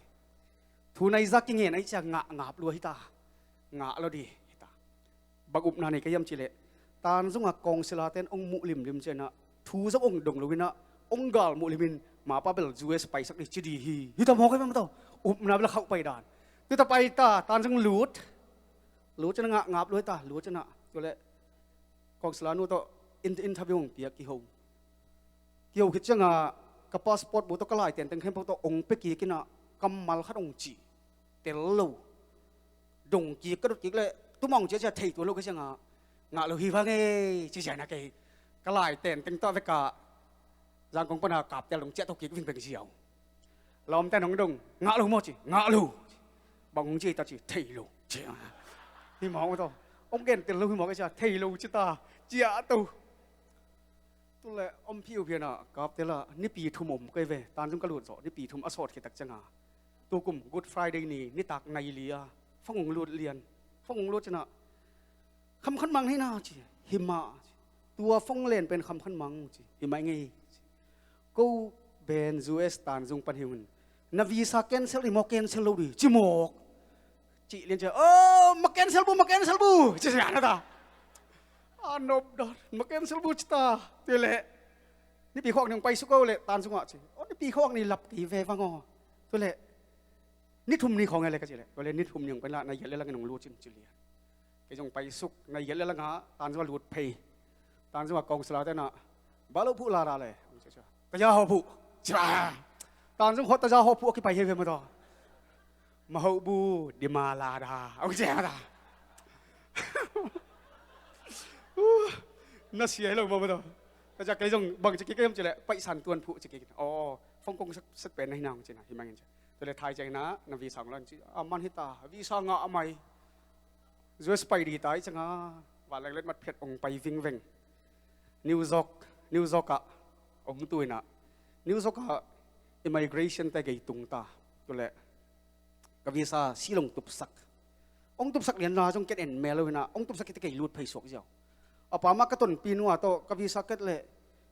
Thu naiza kingen ahi cia ngah ngap lua hi ta. Ngah lo dih hi ta. Bang upna nei ka hiam cih leh Tanzung a kawngsila ten hong muh limlim cianah thu zong hong dong lo inah hong gal muh limin mapa bel U S paisak dih ci dih hi. Hi ta mawk ahi bang maw taw. Upna bel a khauh pai dan. Tua ta pai ta, Tanzung lut. Lut cianah ngah ngap lua hi ta, lut cianah. Tua leh kawngsila nu tawh in-, interview hong piak kiho. Kiho khit ciangah ka passport bu tawh ka lai tenteng khempeuh tawh hong pia kik inah kammal khat hong ci. tel lo. Dong kik ka dot kik le tumang cia cia thei tuan lo ka sia ngah, ngah lo hi vang e, ci sia na kei. Ka lai ten teng tawh vek a Zangkong pana kap tel dong ciah to kik vingveng ziau. Lawmte nong dong, ngah lo maw ci, ngah lo. Bang hong ci ta ci, thei lo ci. Hi mawk maw taw. Hong gen tel lo hi mawk e cia, thei lo ci ta, ciah to. Tule om phiu phian ah kap tel ah nipi thum om kei ve, Tanzung ka lut zawh nipi thum a sawt khit tak cianga. Tukum Good Friday ni, nitak nai li a, fong hong lut lian, fong hong lut cianah, Kham Khan Mang hi na ci, hi mah ci. Tua fong len pen Kham Khan Mang ci, hi mah i ngei ci. Ko ben U S Tanzung pan hi un, na visa cancel hi maw, cancel lo di ci mawk. Cih lian cia, oh, ma cancel bu, ma cancel bu ci sia na ta. A nop dot, ma cancel bu ci ta. Tule nipi khuak ni hong pai suk o le Tanzung ah ci, oh, nipi khuak ni lap kei ve vang aw. Tule ni thum ni khawng e le ka ci le, tule ni thum ni hong pai la, na yel le lang in hong lut cin ci lian. Kei zong pai suk, na yel le lang ah Tanzung a lut phei. Tanzung a kawng sala tenah, ba lo phuh la da le. Taja haw phuh. Cia. Tanzung khawh taja haw phuh a kipai hi ve maw taw. Ma hoh bu, di ma la da. Ong cia da. Na sia hi lo maw maw taw. Taja kei zong bang ci kik kei om ci le, pai san tuan phuh ci kik. Aw, fong kong sak sak pen na hi nang ci na, hi mangin ci. Tule thai ciang na, na visa ong lan ci. A man hi ta, visa ngah a mai. U S pai di ta i cianga, vanleng let mat phiat ong pai vingveng. New York, New York ah ong tu inah, New York ah immigration te gei tung ta. Tule ka visa seal ong tupsak. Ong tupsak lian la zong ken en mel lo inah, ong tupsak kite kei lut phei suak ziau. A pa mah ka tonpi nua tawh ka visa ket le,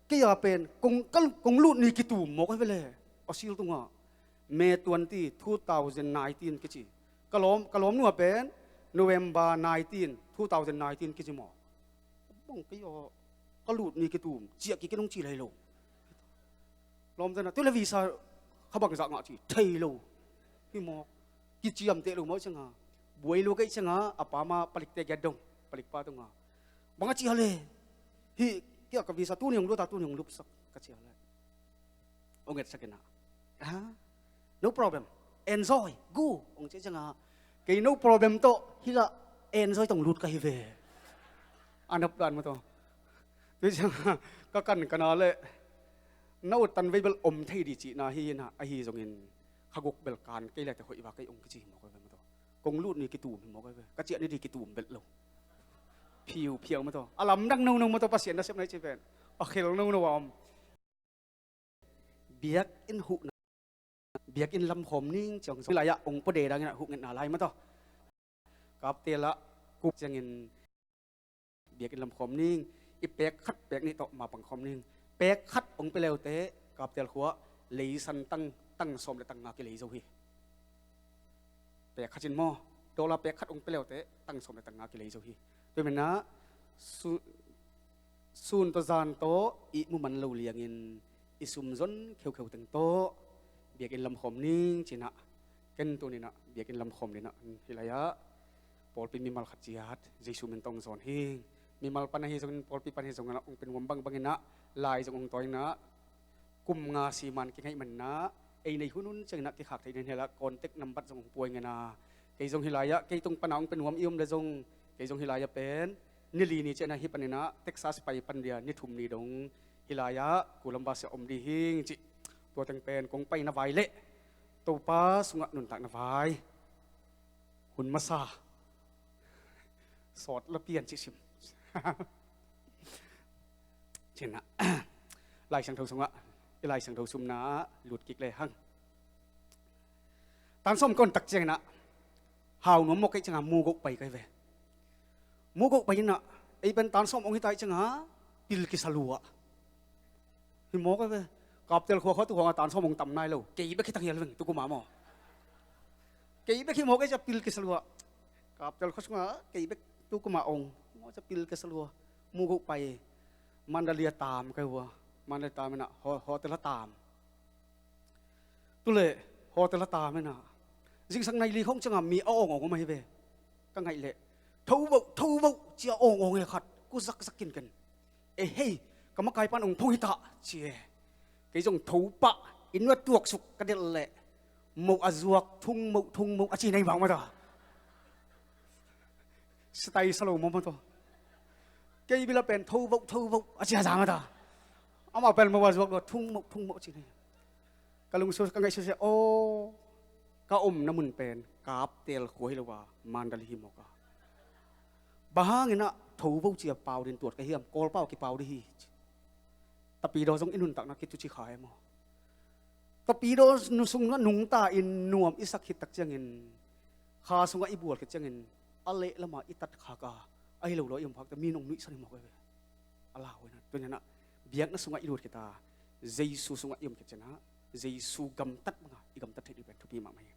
kei a pen kong, kong lut ni kitum mawk hi ve le. A seal tungah May twenty, two thousand nineteen kici. Ka lawm, ka lawm nua pen November nineteen, two thousand nineteen kici maw. Bang kei aw, ka lut ni kitum, ciah kik kei nong ci lai lo. Lawm zana, tule visa kha bang zah ngah ci, thei lo. Hi maw, kiciam teh lo maw cianga. Buai lo kei cianga, a pa ma palikte giat dong, palikpa tunga. Bang a ci hale. Hi, kia ka visa tuni hong lut a, tuni hong lupsak ka ci hale. Ong etsak inah. Ha? No problem. Enjoy. Gu. Ong ci cianga. Kei no problem tawh hi la enjoy tong lut ka hi ve. A nop dan maw taw. Tui cianga ka kan kana le, na ut tan vei bel om thei di cihna hi inah, ahi zongin kha guk bel kan kei le te hoih va kei ong kici hi mawk ve maw taw. Kong lut ni kitum hi mawk ve. Ka ciah ni di kitum bel lo. Phiu phiau maw taw. A lamdang nono maw taw, Pasian nasepna i ci pen. A khel nono a om. Biakinn huhna, biakinn lam khawm ning ciang zong lai-ah ong pawde dangin ah huhngetna lai maw taw. Kaptel ah kup ciangin biakinn lam khawm ning, i pek khat pek nih tawh mapang khawm ning. Pek khat ong pia leute Kaptel khua leisan tang, tang sawm le tang nga kilei zo hi. Pek khat in maw, dollar pek khat ong pia leute tang sawm le tang nga kilei zo hi. Tua menah su, sun tawh zan tawh i muman lo liangin i sum zon kheukheu teng tawh biakinn lam khawm ning cinah, ken tuninah biakinn lam khawm dinah hi lai-ah pawlpi mimal khat ciat Jesu min tawh ong zawn hi. Mimal pan ahi zongin pawlpi pan ahi zongin ah ong pen huam bangbanginah lai zong ong tawi inah kum nga siman kingaih maninah ei nei hunhun cianginah kikhak theih nen hialah contact nambat zong ong puai ngena. Kei zong hi lai-ah kei tung pana ong pen huam i om le zong kei zong hi lai-ah pen ni li ni cianah hi paninah Texas pai pan dia ni thum ni dong hi lai-ah kulam basia om di hing cih. Tua teng pen kong paina vai leh Topa sungah nuntakna vai hun masa sawt la pian cih sim. Cinah Lai Siangtho sungah i Lai Siangtho sumna ah lut kik le hang. Tan sawm kon tak cianginah hau nuam mawk kei ciangah mugoh pai kai ve. Mugoh pai inah ei pen tan sawm ong hi tai ciangah pil kisa lua. Hi mawk ai ve. Kaptel khua khua tu khua nga tan sawm ong tam nai lo. Kei bek hi tang hial veng tu kuma maw. Kei bek hi mawk ai cia pil kisa lua. Kaptel khua sunga kei bek tu kuma ong. Mawk cia pil kisa lua. Mugoh pai. Mandalay a tam kai hua. Mandalay tam inah ho-, hotel a tam. Tule hotel a tam inah zingsang nai li khong ciangah mi a awngawng om ahi ve. Ka ngaih leh tho voh, tho voh cia awngawng e khat ku zakzak kinken. E hei, ka makai pan ong phong hitah ci e. Kei zong tho pah inn uah tuaksuk ka delh leh Moh a zuak, thung moh, thung moh a ci nei bang mata. Sitai sa lo maw mata. Kei bila pen tho voh, tho voh a ci a za mata. Amau pen moh a zuak lo, thung moh, thung moh a ci nei. Ka lungsim ka ngaihsut sia, aw, ka omna mun pen Kaptel khua hi lo a, Mandalay hi mawk a. Bang hangin ah tho voh ci a pau din tuat ka hiam, Kawl pau kipau di hi. Tapidaw zong i nuntakna kituci kha e maw. Tapidaw sung a nungta in nuam i sak khit tak ciangin, kha sungah i bual khit ciangin, a leh lamah i tat khak a, ahi lo lo i om khak tak mi nong nuihsan hi mawk e ve. A lau ina, tuni-in ah biakna sungah i lut khit a, Jesu sungah i om khit ciangin ah, Jesu gamtat banga i gamtat theih ding pen thupi mahmah hi.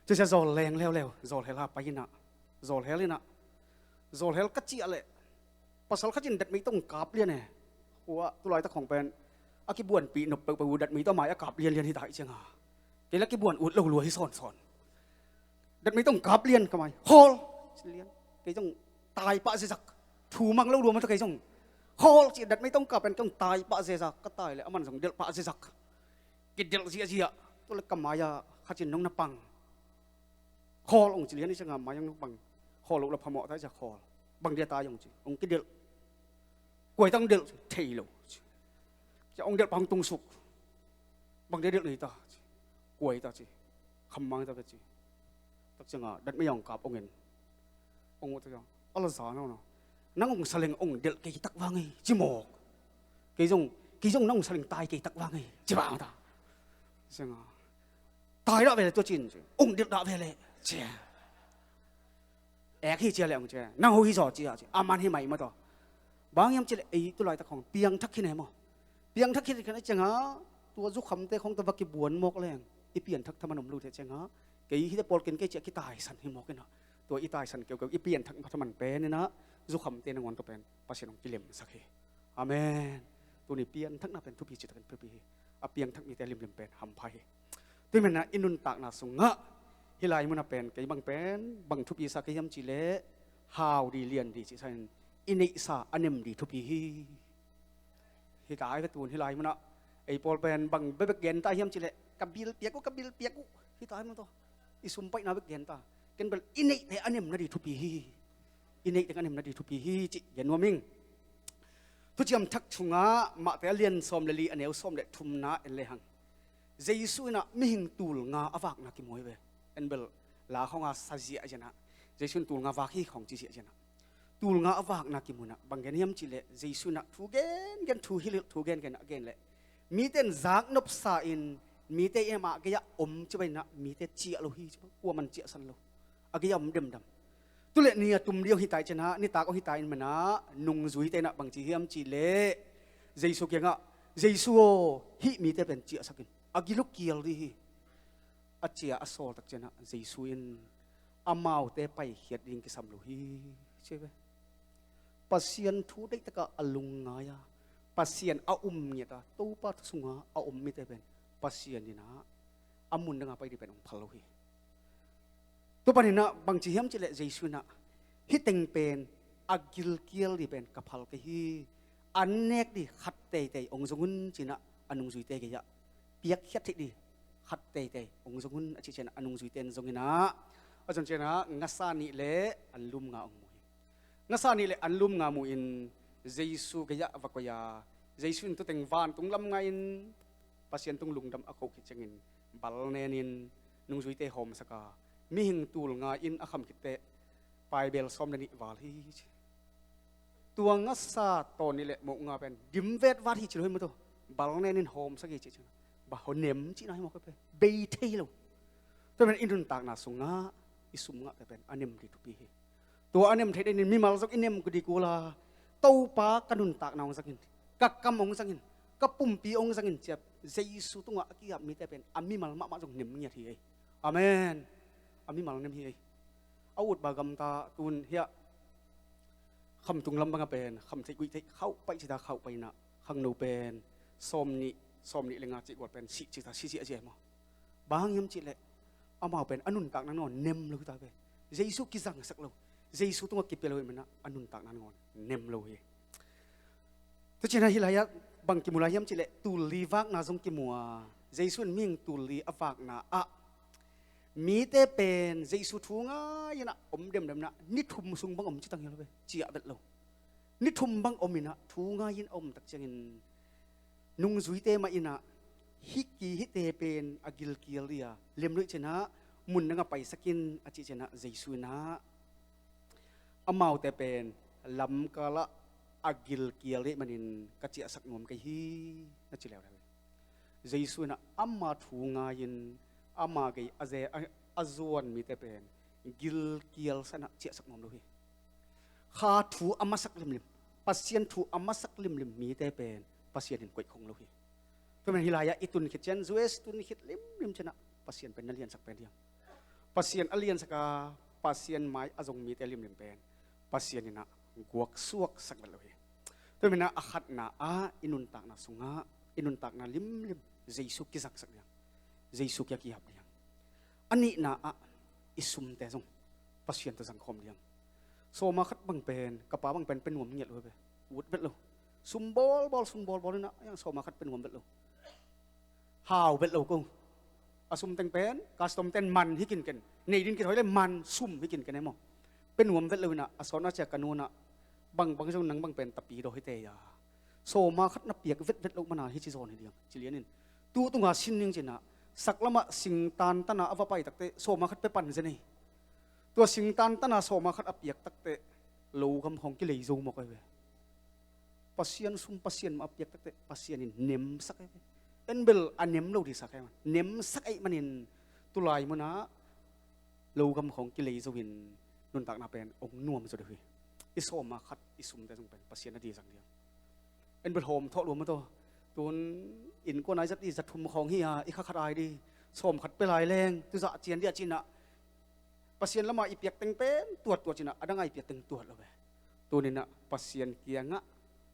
Tua sia zawl leng leuleu, zawl hel a pai ina, zawl hel ina, zawl hel ka ciah leh pasal khat in datmei tawh kap lian e. Khua tulaitak khong pen a kibuanpih nop peuhpeuh uh datmei tawh mai a kap lianlian hi ta hi cianga. Kei la kibuan ut lo lua hi sawnsawn. Datmei tawh kap lian ka mai. Hawl! Ci lian. Kei zong tai pah zezak. Thu mang lo lua mah tawh kei zong. Hawl! Ci datmei tawh kap pen kei zong tai pah zezak. Ka tai leh aman zong delh pah zezak. Kidelh ziahziah. Tua leh ka mai-ah khat in nong na pang. Khawl ong ci lian hi cianga mai-ah nong pang. Khawl loh la phamawh ta hi cia khawl. Bang dia tai ong ci. Ong kidelh. Kuai tang delh ci. Thei lo ci. Cia ong delh pah ong tungsuk. Bang dia delh nei ta ci. Kuai ta ci. Kham mang ta ci. Tak cianga datmei ong kap ong en. Ong ut ta cianga. A la za no no. Nang ong saleng ong delh kei tak vang ei. Ci mawk. Kei zong, kei zong nang ong saleng tai kei tak vang ei. Ci bang ta. Cianga. Tai dah ve le tua cin ci. Ong delh dah ve le. Cia. Ek hi cia le ong cia. Nang ho hi zaw cia cia. Aman hi mai mah tawh. Bang hiam ci le ei tulaitak khong piangthak hi ne maw. Piangthak hi khan a cianga tua zukhamte khong tawh va kibuan mawk leng. I pianthak thaman om lo thei cianga. Kei hite pawl ken kei cia kitaisan hi mawk ina. Tua i taisan keukeu i pianthak thaman pen ina. Zukhamte nangawn tawh pen Pasian ong kilemsak hi. Amen. Tuni pianthakna pen thupi citakin thupi hi. A piangthak mite limlim pen hampha hi. Tui menah i nuntakna sungah hih lai munah pen kei bang pen bang thupi sa ka hiam cileh hau di lian di cih sa in i neihsa a nem di thupi hi. Hih tai ka tun hih lai munah ei pawl pen bang bebek gen ta hiam cileh ka bil piak uh, ka bil piak uh hih tai mun tawh i sumpaihna bek gen ta. Ken bel i neihte a nemna di thupi hi. I neihte a nemna di thupi hi cih gen nuam ing. Thuciam Thak sungah Mahte a lian sawm le li a neu sawm le thumna en lehang Jesu inah mihing tul nga a vakna kimu hi ve. En bel la khonga sa ziahziah inah Jesu in tul nga vak hi khong ci ziahziah inah tul nga a vakna kimu inah bang gen hiam cihleh Jesu inah thu gengen thu hilhilh thu gengen a gen leh mite in zaknopsa in mite i amah gei-ah om cibai inah mite ciah lo hi cibai kuaman ciahsan lo. A gei-ah om demdam. Tuleh ni a tum dih hong hi tai cianah nitak hong hi tai in manah nungzuite inah bangci hiam cihleh Jesu kiangah Jesu aw hih mite pen ciahsakin a gil uh kial dih hi. A ciah a sawl tak cianah Jesu in amaute paikhiat ding kisam lo hi ci ve. Pasian thu deihtakah a lungngai a Pasian a um ngiat a Topa thu sunga a om mite pen Pasian inah a mun danga pai dih pen hong phal lo hi. Tua paninah bangci hiam cihleh Jesu inah hih teng pen a gilkial dih pen ka phal ka hi. An nek dih khat teitei hong zong un cinah a nungzuite gei-ah piakkhiat theih dih khat teitei hong zong un a cih cianah a nungzuite in zong inah a zon cianah ngasa nih le an lum nga hong mu hi. Ngasa nih le an lum nga mu in Jesu gei-ah va koih a Jesu in tua teng vantung lam ngai in Pasian tung lungdam a koh khit ciangin bal nen in nungzuite hawmsak a mihing tul nga in a kham khitteh paibel sawm le nih val hi ci. Tua ngasa tawn nih le moh nga pen dimvet vat hi ci lo hi maw tua bal nen in hawmsak hi ci ci. Ba hawnem cihna hi maw ka pen bei thei lo. Tua pen i nuntakna sungah i sum ngahte pen a nem dih thupi hi. Tua a nem theih dingin mimal zong i nem ko dih kul a Topa ka nuntakna hong zangin ka kam hong zangin ka pumpi hong zangin ciap Jesu tungah a ki-ap mite pen a mimal mahmah zong nem ngiat hi ei. Amen. A mimal nem hi ei. A utba gamta tun hiah khamtung lam banga pen kham theih guih theih khauh paih cita khauh paih inah khangno pen sawm nih sawm nih le nga cih gual pen sih cita sih ziahziah hi maw. Bang hang hiam cihleh amau pen a nuntakna nangawn nem lo hi ta ve. Jesu kizangsak lo Jesu tungah kipia lo hi manah a nuntakna nangawn nem lo hi. Tucinah hih lai-ah bang kimu lai hiam cihleh tul li vakna zong kimu a Jesu in mihing tul li a vakna ah mite pen Jesu thu ngai-in ah om demdem in ah ni thum sung bang om ci tang hi lo ve, ciah vet lo. Ni thum bang om in ah thu ngai-in a om tak ciangin nungzuite mah in ah hih ki hihte pen a gilkial dih a, lem lo hi ci-in ah mun dang ah paisak in a cih ciangin ah Jesu in ah amaute pen lamkal ah a gilkial dih manin ka ciahsak nuam kei hi, na ci leuleu hi. Jesu in ah ama thu ngai-in ama gei a ze a, a zuan mite pen gilkial sa in ah ciahsak nuam lo hi. Kha thu a masak limlim, Pasian thu a masak limlim mite pen Pasian in koih khong lo hi. Tua manin hih lai-ah i tun khit ciang, U S tun khit limlim ciangin ah Pasian pen na liansak pen ding. Pasian a liansak a, Pasian mai a zong mite limlim pen Pasian in ah guaksuaksak vet lo hi. Tua manin ah a khatna ah i nuntakna sungah i nuntakna limlim Jesu kizaksak ding, Jesu kiang kihap ding. A nihna ah i sumte zong Pasian tawh zangkhawm ding. Sawma khat bang pen, ka pa bang pen pia nuam ngiat lo hi ve. Ut vet lo. Sum bawlbawl, sum bawlbawl in ah, a sawma khat pia nuam vet lo. Hau vet lo ko. A sum teng pen custom ten man hi kinken. Nei ding kithoih le man sum hi kinken e maw. Pia nuam vet lo in ah, a sawt na ciang ka nu in ah, bangbang zong nang bang pen tapi daw hi teh a, sawma khat na piak vetvet loh manin hih ci zawn hi ding, ci lian in. Tu tung a sin ning ci-in ah, saklam ah singtan tan a a va pai tak teh sawma khat pia pan zen hi. Tua singtan tan a sawma khat a piak tak teh lo gam khawng kilei zo mawk ahi ve. Pasian sum Pasian mah a piak tak teh Pasian in nemsak ahi ve. En bel a nem lo ding sak ahi man, nemsak ahih manin tulai mun ah lo gam khawng kilei zo in nuntakna pen ong nuam zaw ding hi. I sawma khat i sumte zong pen Pasian a ding zang ding. En bel hawm thawh lua maw taw. Tun innkuan a i zat ding za thum khawng hi a, i kha khat a i ding sawm khat pia lai leng tu zah cian ding a ci-in ah Pasian lam ah i piak teng pen tuat tuat ci-in ah, a dang a i piak teng tuat lo ve. Tuni-in ah Pasian kiangah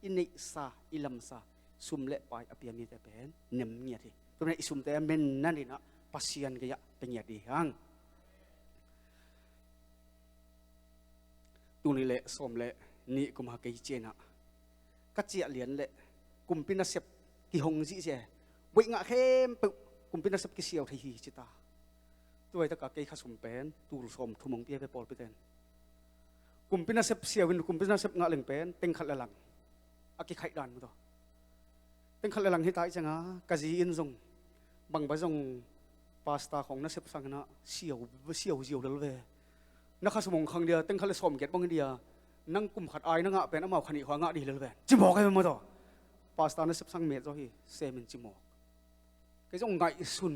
i neihsa, i lamsa, sum le pai a pia mite pen nem ngiat hi. Tua manin i sumte a men nadingin ah Pasian gei-ah pia ngiat ding hi hang. Tul nih le sawm le nih kum a kei ciangin ah ka ciah lian leh kumpi nasep kihong zihziah e. Buaih ngah khempeuh kumpi nasep kisiau thei hi ci ta. Tua hi tak a kei khasum pen tul sawm thum hong pia ve pawlpite in. Kumpi nasep siau in kumpi nasep ngah leng pen teng khat le lang a kikhaih dan maw taw. Teng khat le lang hi ta ih ciangin ka zi in zong bangbai zong pastor khawng nasep sangin ah siau, siau ziau lel ve. Na khasum hong khang dia teng khat le sawm giat bang hi dia, nang kum khat ai na ngah pen amau kha nih khua ngah ding hi lel ve, ci mawk ahi ve maw taw. Pastor nasep sang met zaw hi, sem in ci mawk. Kei zong ngaihsun,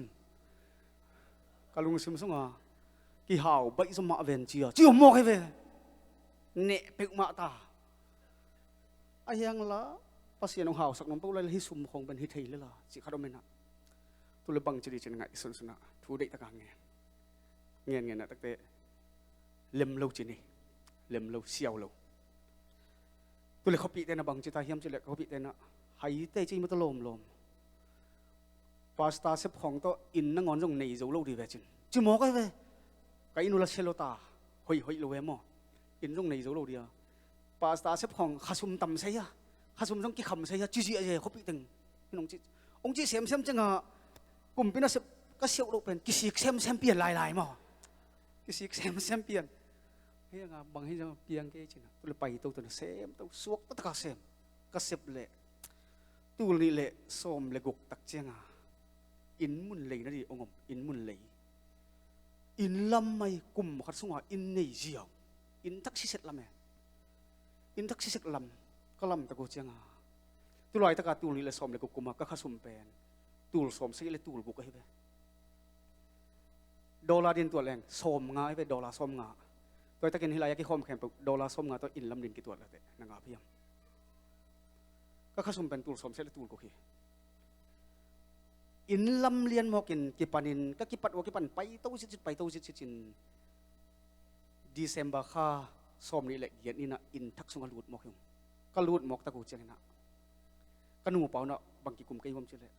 ka lungsim sungah kihau baih zaw mah ven cia ci om mawk hi ve. Neh peuhmah ta. A hiang la Pasian hong hausak nuam peuh lai le hih sum khawng pen hi thei le la cih khat om in ah. Tu le bang ci ding cin ngaihsun sun ah thu deih tak a ngen, ngen ngen ah tak teh lem lo ci ni, lem lo, siau lo. Tu le khuapihte na bang ci ta hiam ci le khuapihte na hai tei ci mata lawmlawm. Pastor sep khawng tawh inn nangawn zong nei zo lo ding ve cin ci mawk ahi ve. Ka inn uh la sia lo ta, hoih hoih lo ve maw. Inn zong nei zo lo ding a, pastor sep khawng khasum tam sei a, khasum zong kikham sei a, ci ziahziah khuapih teng. Hong ci, hong ci semsem ciangah kumpi nasep ka siauh loh pen kisik semsem pian lailai maw. Kisik semsem pian. Hei a nga bang hi zong piang kei cin a, tu le pai to tu na sem to, suak taktak a sem. Ka sep leh tul nih le sawm le guk tak ciangah inn mun lei nading hong om, inn mun lei. Inn lam mai kum khat sungah inn nei ziau. Inn thak siset lam e. Inn thak siset lam ka lam tak uh ciangah tu laitak a tul nih le sawm le guk kum a ka khasum pen tul sawm sagih le tul guk ahi ve. Dollar din tuat leng sawm nga ahi ve, dollar sawm nga. Tua hi takin hih lai a kikhawm khempeuh dollar sawm nga tawh inn lam din kituat la teh na ngap hiam? Ka khasum pen tul sawm sagih le tul guk hi. Inn lam lian mawkin kipanin ka kipat uh a kipan pai to zitzit, pai to zitzit cin December kha sawm nih le giat ni-in ah inn thak sungah lut mawk hi ung. Ka lut mawk tak uh ciangin ah ka nupa un ah bang kikum kei hiam ci leh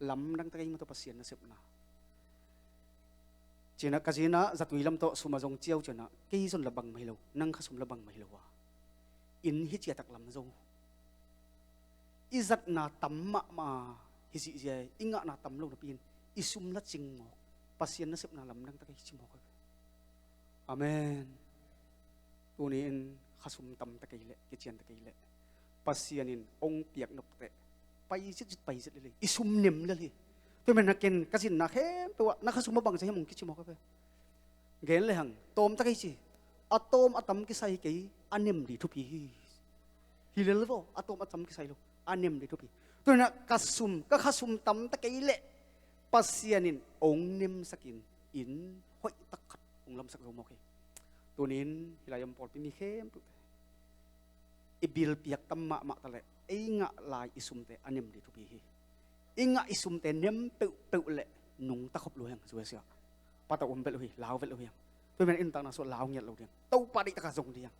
lamdang tak ei maw taw Pasian nasepna. Ci-in ah ka zi in ah zatui lam tawh sum a zong ciau ci-in ah kei zong la bangmah hi lo, nang khasum la bangmah hi lo a, inn hi ciatak lam zo. I zatna tam mahmah hi zihziah, i ngahna tam lo napi-in i sum la cing mawk, Pasian nasepna lamdang ta kei ci mawk. Amen. Tuni-in khasum tam ta kei leh, kician ta kei leh, Pasian in ong piak nop teh pai zit zit, pai zit lel hi. I sum nem lel hi. Tua manin ken ka zinna khempeuh ah na khasum a bang sa hiam ong kici mawk a ve. Gen le hang, tawm ta kei ci. A tawm a tam kisai kei, a nem ding thupi hi. Hi lel vo, a tawm a tam kisai lo, a nem ding thupi. Tua manin ka sum, ka khasum tam ta kei leh Pasian in ong nemsak in, inn hoih tak khat ong lamsak zo mawk hi. Tuni-in hih lai-ah om pawlpi mi khempeuh, i bill piak tam mahmah ta leh ei ngah lai i sumte a nem ding thupi hi. I ngah i sumte nem peuhpeuh leh nungta khop lo hi hang, zuasia. Patau om vet lo hi, lau vet lo hi hang. Tua manin i nuntakna sungah lau ngiat lo ding hang. Topa deihtak a zong ding hang.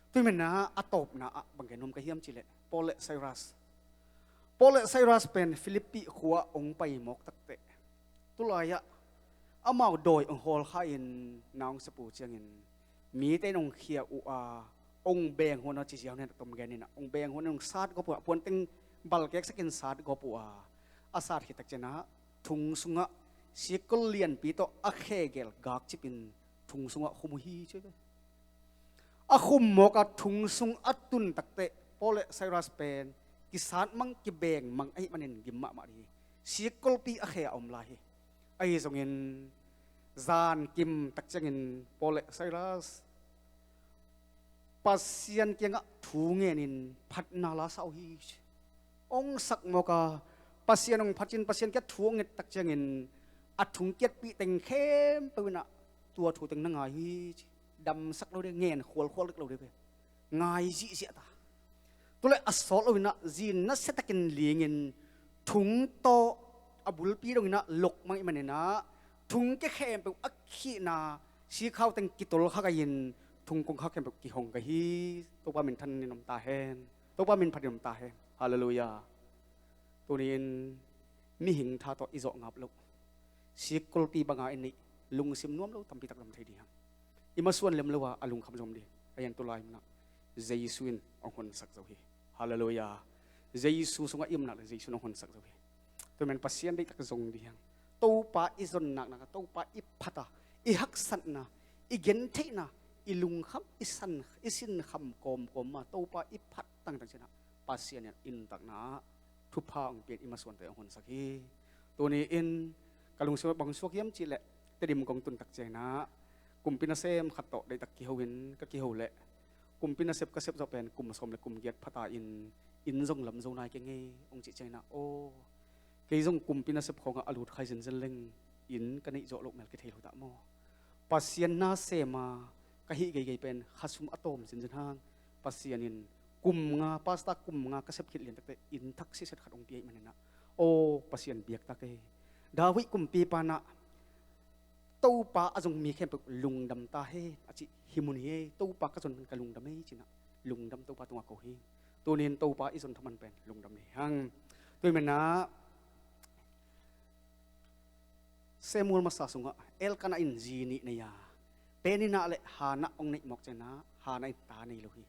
Tua manin a tawpna ah bang gen nuam ka hiam cih leh, Paul le Silas, Paul le Silas pen Filippi khua ah ong pai mawk tak teh, tulai-ah amau dawi ong hawl kha in, na ong sep uh ciangin mite in ong khia uh a, ong beng hun a, ci ziau nen a tom gen in ah, ong beng hun a ong sat gawp uh a, puanteng balkeksak in sat gawp uh a, a sat khit tak ciangin ah thong sungah sikkol lianpi tawh a khe gel gakcip in thong sungah khum uh hi, ci ve. A khum mawk a thong sung a tun tak teh Paul le Silas pen kisat mang, kibeng mang ahih manin gim mahmah ding hi. Sikkolpi a khe ah om lai hi. Ahi zongin zankim tak ciangin Paul le Silas Pasian kiangah thu ngenin phatna la sa uh hi. Ong sak mawk a, Pasian ong phat in, Pasian kiang thu ong nget tak ciangin a thong kiatpih teng khempeuh in ah tua thu teng na ngai hi. Damsak lo ding, ngen khualkhual dek lo ding ve. Ngai zihziah ta. Tua leh a sawt lo in ah zin nasia takin lingin thong tawh a bulpi dong in ah lok mang ahih manin ah thong kia khempeuh a khihna sikhau teng kitol kha gai in thong kongkhak khempeuh kihong gai hi. Topa minthan in om ta hen. Topa min phat in om ta hen. Halleluiah. Tuni-in mihing tha tawh i zawh ngap loh, sikkolpi banga i neih, lungsim nuam lo tampi tak om thei ding hang. I masuan lem lo a, a lungkham zom ding. A yan tulai mah Jesu in hong honsak zo hi. Halleluiah. Jesu sungah i omna le Jesu in hong honsak zo hi. Tua manin Pasian deihtak zong ding hang. Topa i zon naknak a, Topa i phat a, i haksatna, i gentheihna, i lungkham, i san, i sinkham kawmkawm a Topa i phat tangtang ciangin ah Pasian in i nuntakna ah thupha hong pia in i masuante hong honsak hi. Tuni-in ka lungsim ah bang suak hiam cih leh, Tedim kong tun tak ciangin ah kumpi nasem khat tawh deihtak kiho in ka kiho leh, kumpi nasep ka sep zawh pen kum sawm le kum giat pha ta in, inn zong lam zo nai keng e, hong cih ciangin ah, aw, kei zong kumpi nasep khawngah a lut khai zenzen leng inn ka neih zawh loh mel kithei lo dah maw? Pasian nasem a ka hih geigei pen khasum a tawm zenzen hang, Pasian in kum nga, pastor kum nga ka sep khit lian tak teh inn thak siset khat hong pia ahih manin ah, aw, Pasian biak ta kei. David kumpipa in ah Topa a zong mi khempeuh lungdam ta hen a cih hi mun hi e. Topa ka zon man ka lungdam e, ci-in ah lungdam Topa tungah ko hi. Tuni-in Topa i zon thaman pen lungdam ni hang. Tua ahih manin ah Samuel masa sungah Elkanah in zi nih nei a, Peninnah le Hannah hong neih mawk ciangin ah Hannah in ta nei lo hi.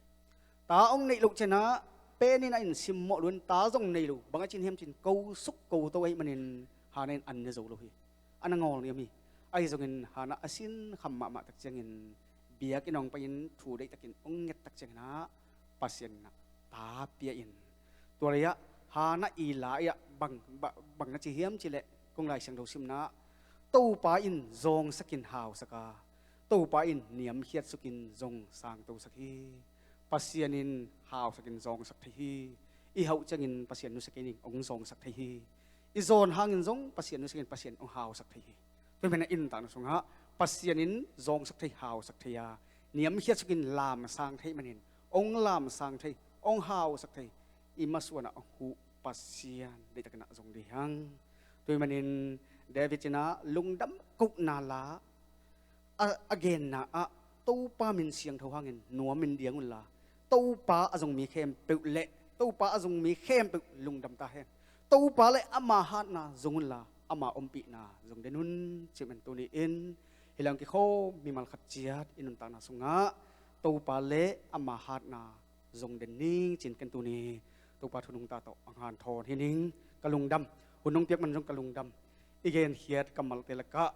Ta hong neih loh ciangin ah Peninnah in simmawh lo in ta zong nei lo. Bang a cih hiam cih leh ko suk ko to ahih manin Hannah in an ne zo lo hi. A na ngawl niam hi. Ahi zongin Hannah a sinkham mahmah tak ciangin biakinn hong pai in thu deihtakin hong nget tak ciangin ah Pasian in ah ta pia in, tua leh ah Hannah i la ah bang, ba-, bang na ci hiam cih leh, kong Lai Siangtho simna ah Topa in zawngsak in hausak a, Topa in niamkhiat sukin zong sangtosak hi. Pasian in hausak in zawngsak thei hi. I hauh ciangin Pasian nusia kei ning, hong zawngsak thei hi. I zawn hangin zong Pasian nusia kei ning, Pasian hong hausak thei hi. Tua ahih manin ah i nuntakna sungah Pasian in zawngsak thei, hausak thei a, niamkhiat sukin lamsang thei ahih manin, hong lamsang thei, hong hausak thei, i masuan ah hong huh Pasian deihtakin ah zong ding hang. Tua ahih manin David in ah lungdam kohna la a, a genna ah, Topa min siangtho hangin nuamin diang unla, Topa a zong mi khempeuh le Topa a zong mi khempeuh lungdam ta hen. Topa le ama hatna zong unla, ama ompihna zong den un, ci-in tuni-in hih lai-ah kikhawm mimal khat ciat i nuntakna sungah Topa le ama hatna zong den ning ci-in ken tuni Topa thu nungta tawh hong hanthawn hi ning. Ka lungdam. Hun hong piak man zong ka lungdam. i genkhiat kammalte lakah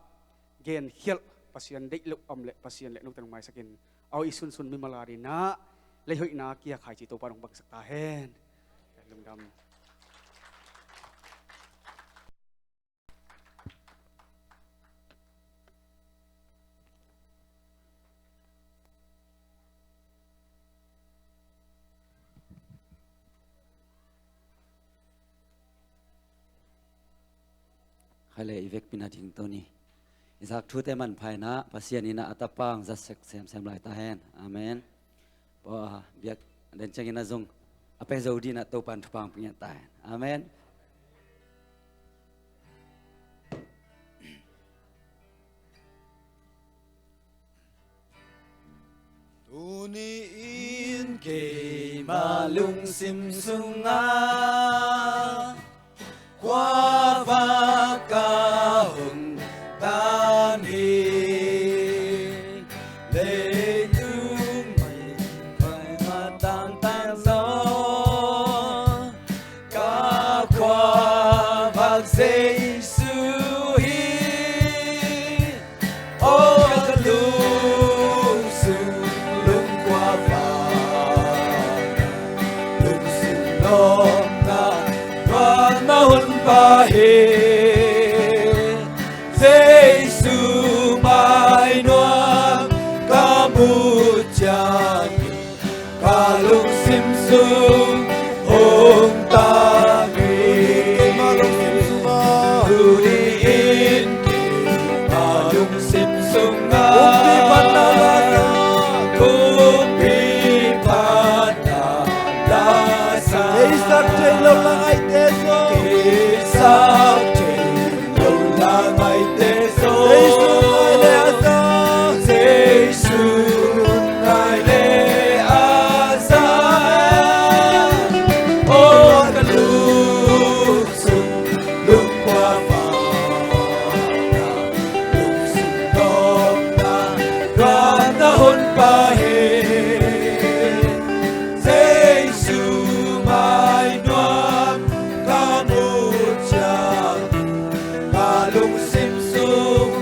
genkhialh Pasian deih loh a om leh Pasian leh note nong maisakin, a hoih sunsun mimal adingin ah leihoihna kia khaici Topa nong bangsak ta hen. Lungdam. Khaile i vekpi-in a ding tuni i zak thute manpha-in ah Pasian in ah a tapa hong zatsek semsem lai ta hen. Amen. Pua biak den ciangin a zong a pia zo dingin ah Topa in thupha hong pia ta hen. Amen. Tuni-in keima lungsim sungah khuavak ka hong tan hi. Leitung mei pai matang tang zaw ka khuavak Jesu hi. Aw ka lungsim lungkhuavak, lungsim lawpna, lawpna Honpa hi. Jesu mai nuam ka muh ciangin ka lungsim sung hong tan hi. Keima lungsim sungah, tuni-in keima lungsim sungah kumpi panna la sa, kumpi panna la sa. Theisak thei lo la ngaihte zaw, theisak thei lo la ngaihte zaw. Jesu ngai le a za, Jesu ngai le a za. Aw ka lungsim lungkhuavak, lungsim lawpna, lawpna Honpa hi. Jesu mai nuam ka muh ciang ka lungsim sung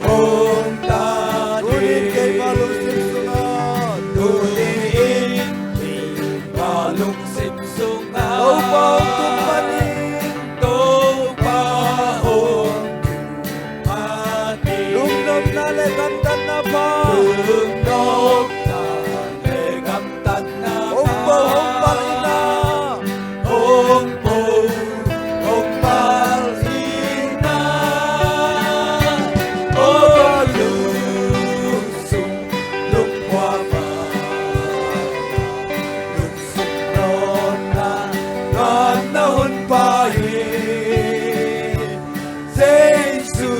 hong tan hi. Tuni-in keima lungsim sungah, tuni-in keima lungsim sungah Topa hong tung pan in, Topa hong tung pan in, lungnopna le gamtatna pha, lungnopna le gam tatna hong po hong palh in ah, hong po hong palh in ah. Aw ka lungsim lungkhuavak, lungsim lawpna, lawpna Honpa hi. Jesu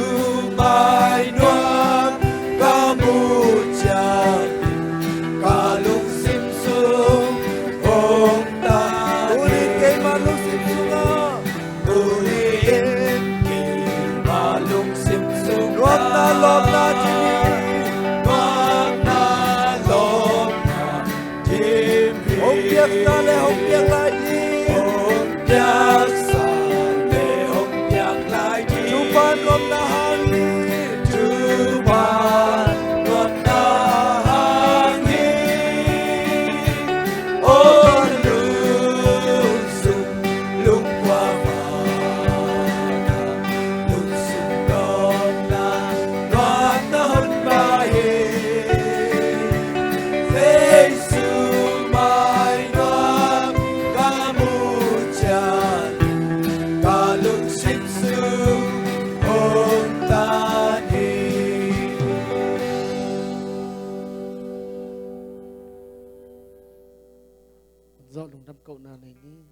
mai nuam ka muh ciang ka lungsim sung hong tan hi. Tuni-in keima lungsim sungah, tuni-in keima lungsim sungah nuamna lawpna thim hi. Nuamna lawpna thim hi. Hong piaksa le hong piak lai ding, hong piaksa le hong piak lai ding. Topa nuamna hang hi. Topa nuamna hang hi. Aw lungsim lungkhuavak, lungsim lawpna, lawpna Honpa hi. Jesu mai nuam ka muh ciang ka lungsim sung hong tan hi. Zawh lungdam kohna nei ni.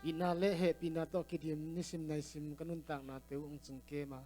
Itna le hehpihna tawh kidim nisim naisim ka nuntaknate uh hong cingkem a,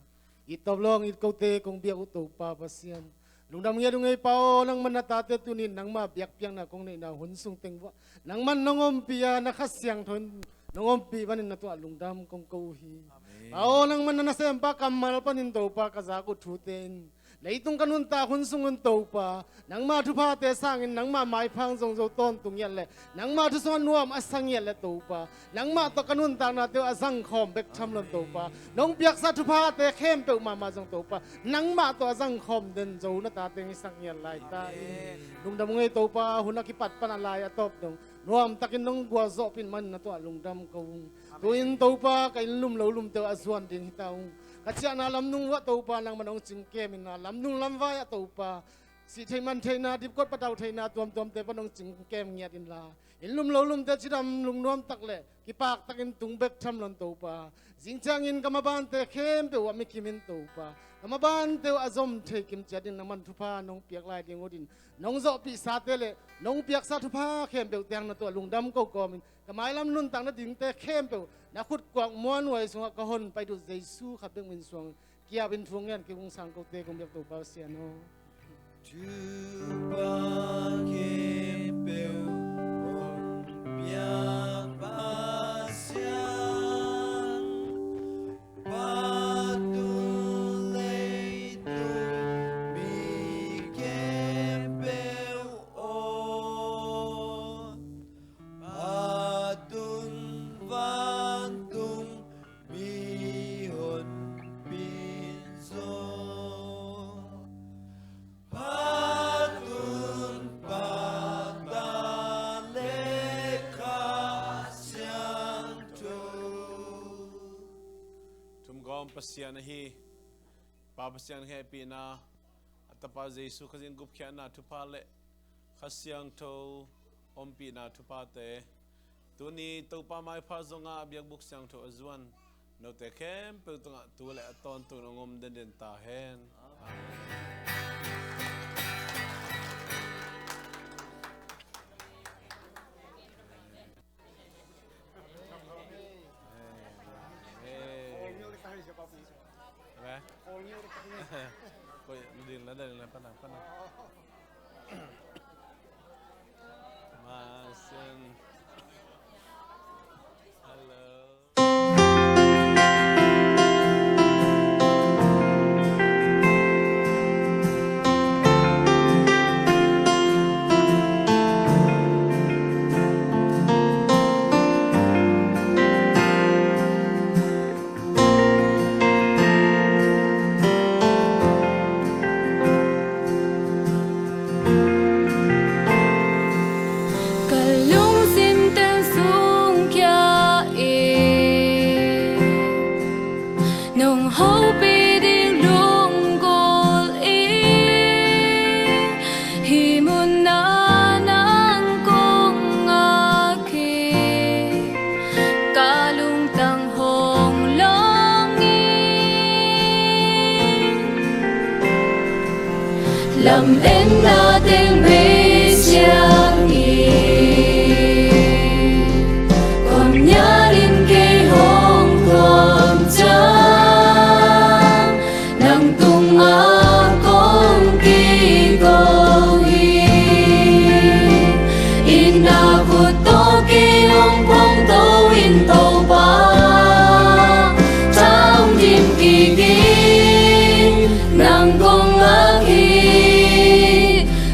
it tawp lawng it kote kong biak uh Topa Pasian, lungdam ngiat uh ngei Pa aw. Nangman na tate tuni-in nangmah biakpiakna kong neihna hun sung teng vuah nangman nong ompih a, na Kha Siangtho in nong ompih manin na tungah lungdam kong ko uh hi. Amen. Pa aw, nangman na nasempa kammal panin Topa ka zak uh thute in Leitung ka nuntak hun sungun Topa, nangmah thuphate sangin nangmah maipha hong zong zo tawntung ngiat leh, nangmah thu sungah nuam a sa ngiat leh Topa, nangmah tawh ka nuntaknate uh a zangkhawm bek tham lo in Topa, nong piaksa thuphate khempeuh mahmah zong Topa, nangmah tawh a zangkhawm den zo na tate hong hi sak ngiat lai ta in. Lungdam ung ei Topa, hun a kipat pan a lai a tawp dong nuamtakin nong gualzawhpih manin na tungah lungdam ko ung. Tu-in Topa, ka inn lum lo lumte uh a zuan ding hi ta ung. Ka ciahna lamnung uah Topa, nangman hong cingkem inla, lamnung lamvai ah Topa, sih theih man theihna, dipkot patau theihna tuamtuamte pan hong cingkem ngiat inla, inn lum lo lumte cidam lungnuam tak leh kipak takin tung bek tham lo in Topa, zing ciangin ka mabante khempeuh uh a mi kim in Topa, ka mabante uh a zom thei kim ciat ding nangman thupha nong piak lai ding uh din, nong zawhpihsate leh nong piaksa thupha khempeuhte hang na tungah lungdam ko kawmin, ka mailam nuntak nadingte khempeuh na khutkuak muanhuai sungah ka hon pai dut Jesu khat bek min suang, kiapin thu ngen kei ung. Sangkote kong biak Topa Pasian aw. Thupha khempeuh hong piak Pasian, phat un leitung mi khempeuh aw, phat un vantung mi honpi zaw, phat un Pa, Ta leh Kha Siangtho. Thumgawm Pasian ahi Pa Pasian hehpihna, a Tapa Jesu Khazih in gupkhiatna thupha leh Kha Siangtho ompihna thuphate, tuni Topa maipha zongah a biakbuk siangtho a zuan note khempeuh tungah tu leh a tawntung hong om denden ta hen. Amen. Amen. Amen. Koy, ding la, ding la, pana, pana. Masin. Hello. Ka lungsim teng sung khia in, nong hopih ding lunggulh in, hih munah nang kong ngak hi. Ka lungtang hong lawng in, lametna teng bei ciangin, khom nialin kei hong tuam ciang, nang tungah kong kiko hi. Inn a khut tawh kei hong phuangto in Topa, tha hong dim kik in, nang kong ngak hi.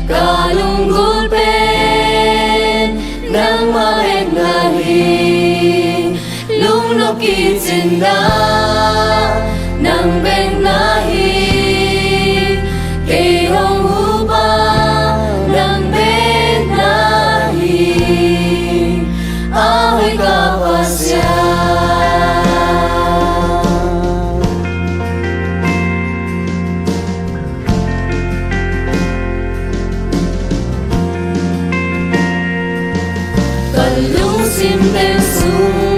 Ka lunggulh pen nangmah bek na hi. Lungnop kicin dah, nang bek na hi. Kei hong hupa, nang bek na hi. A hoih ka Pasian. Ka lungsim teng sung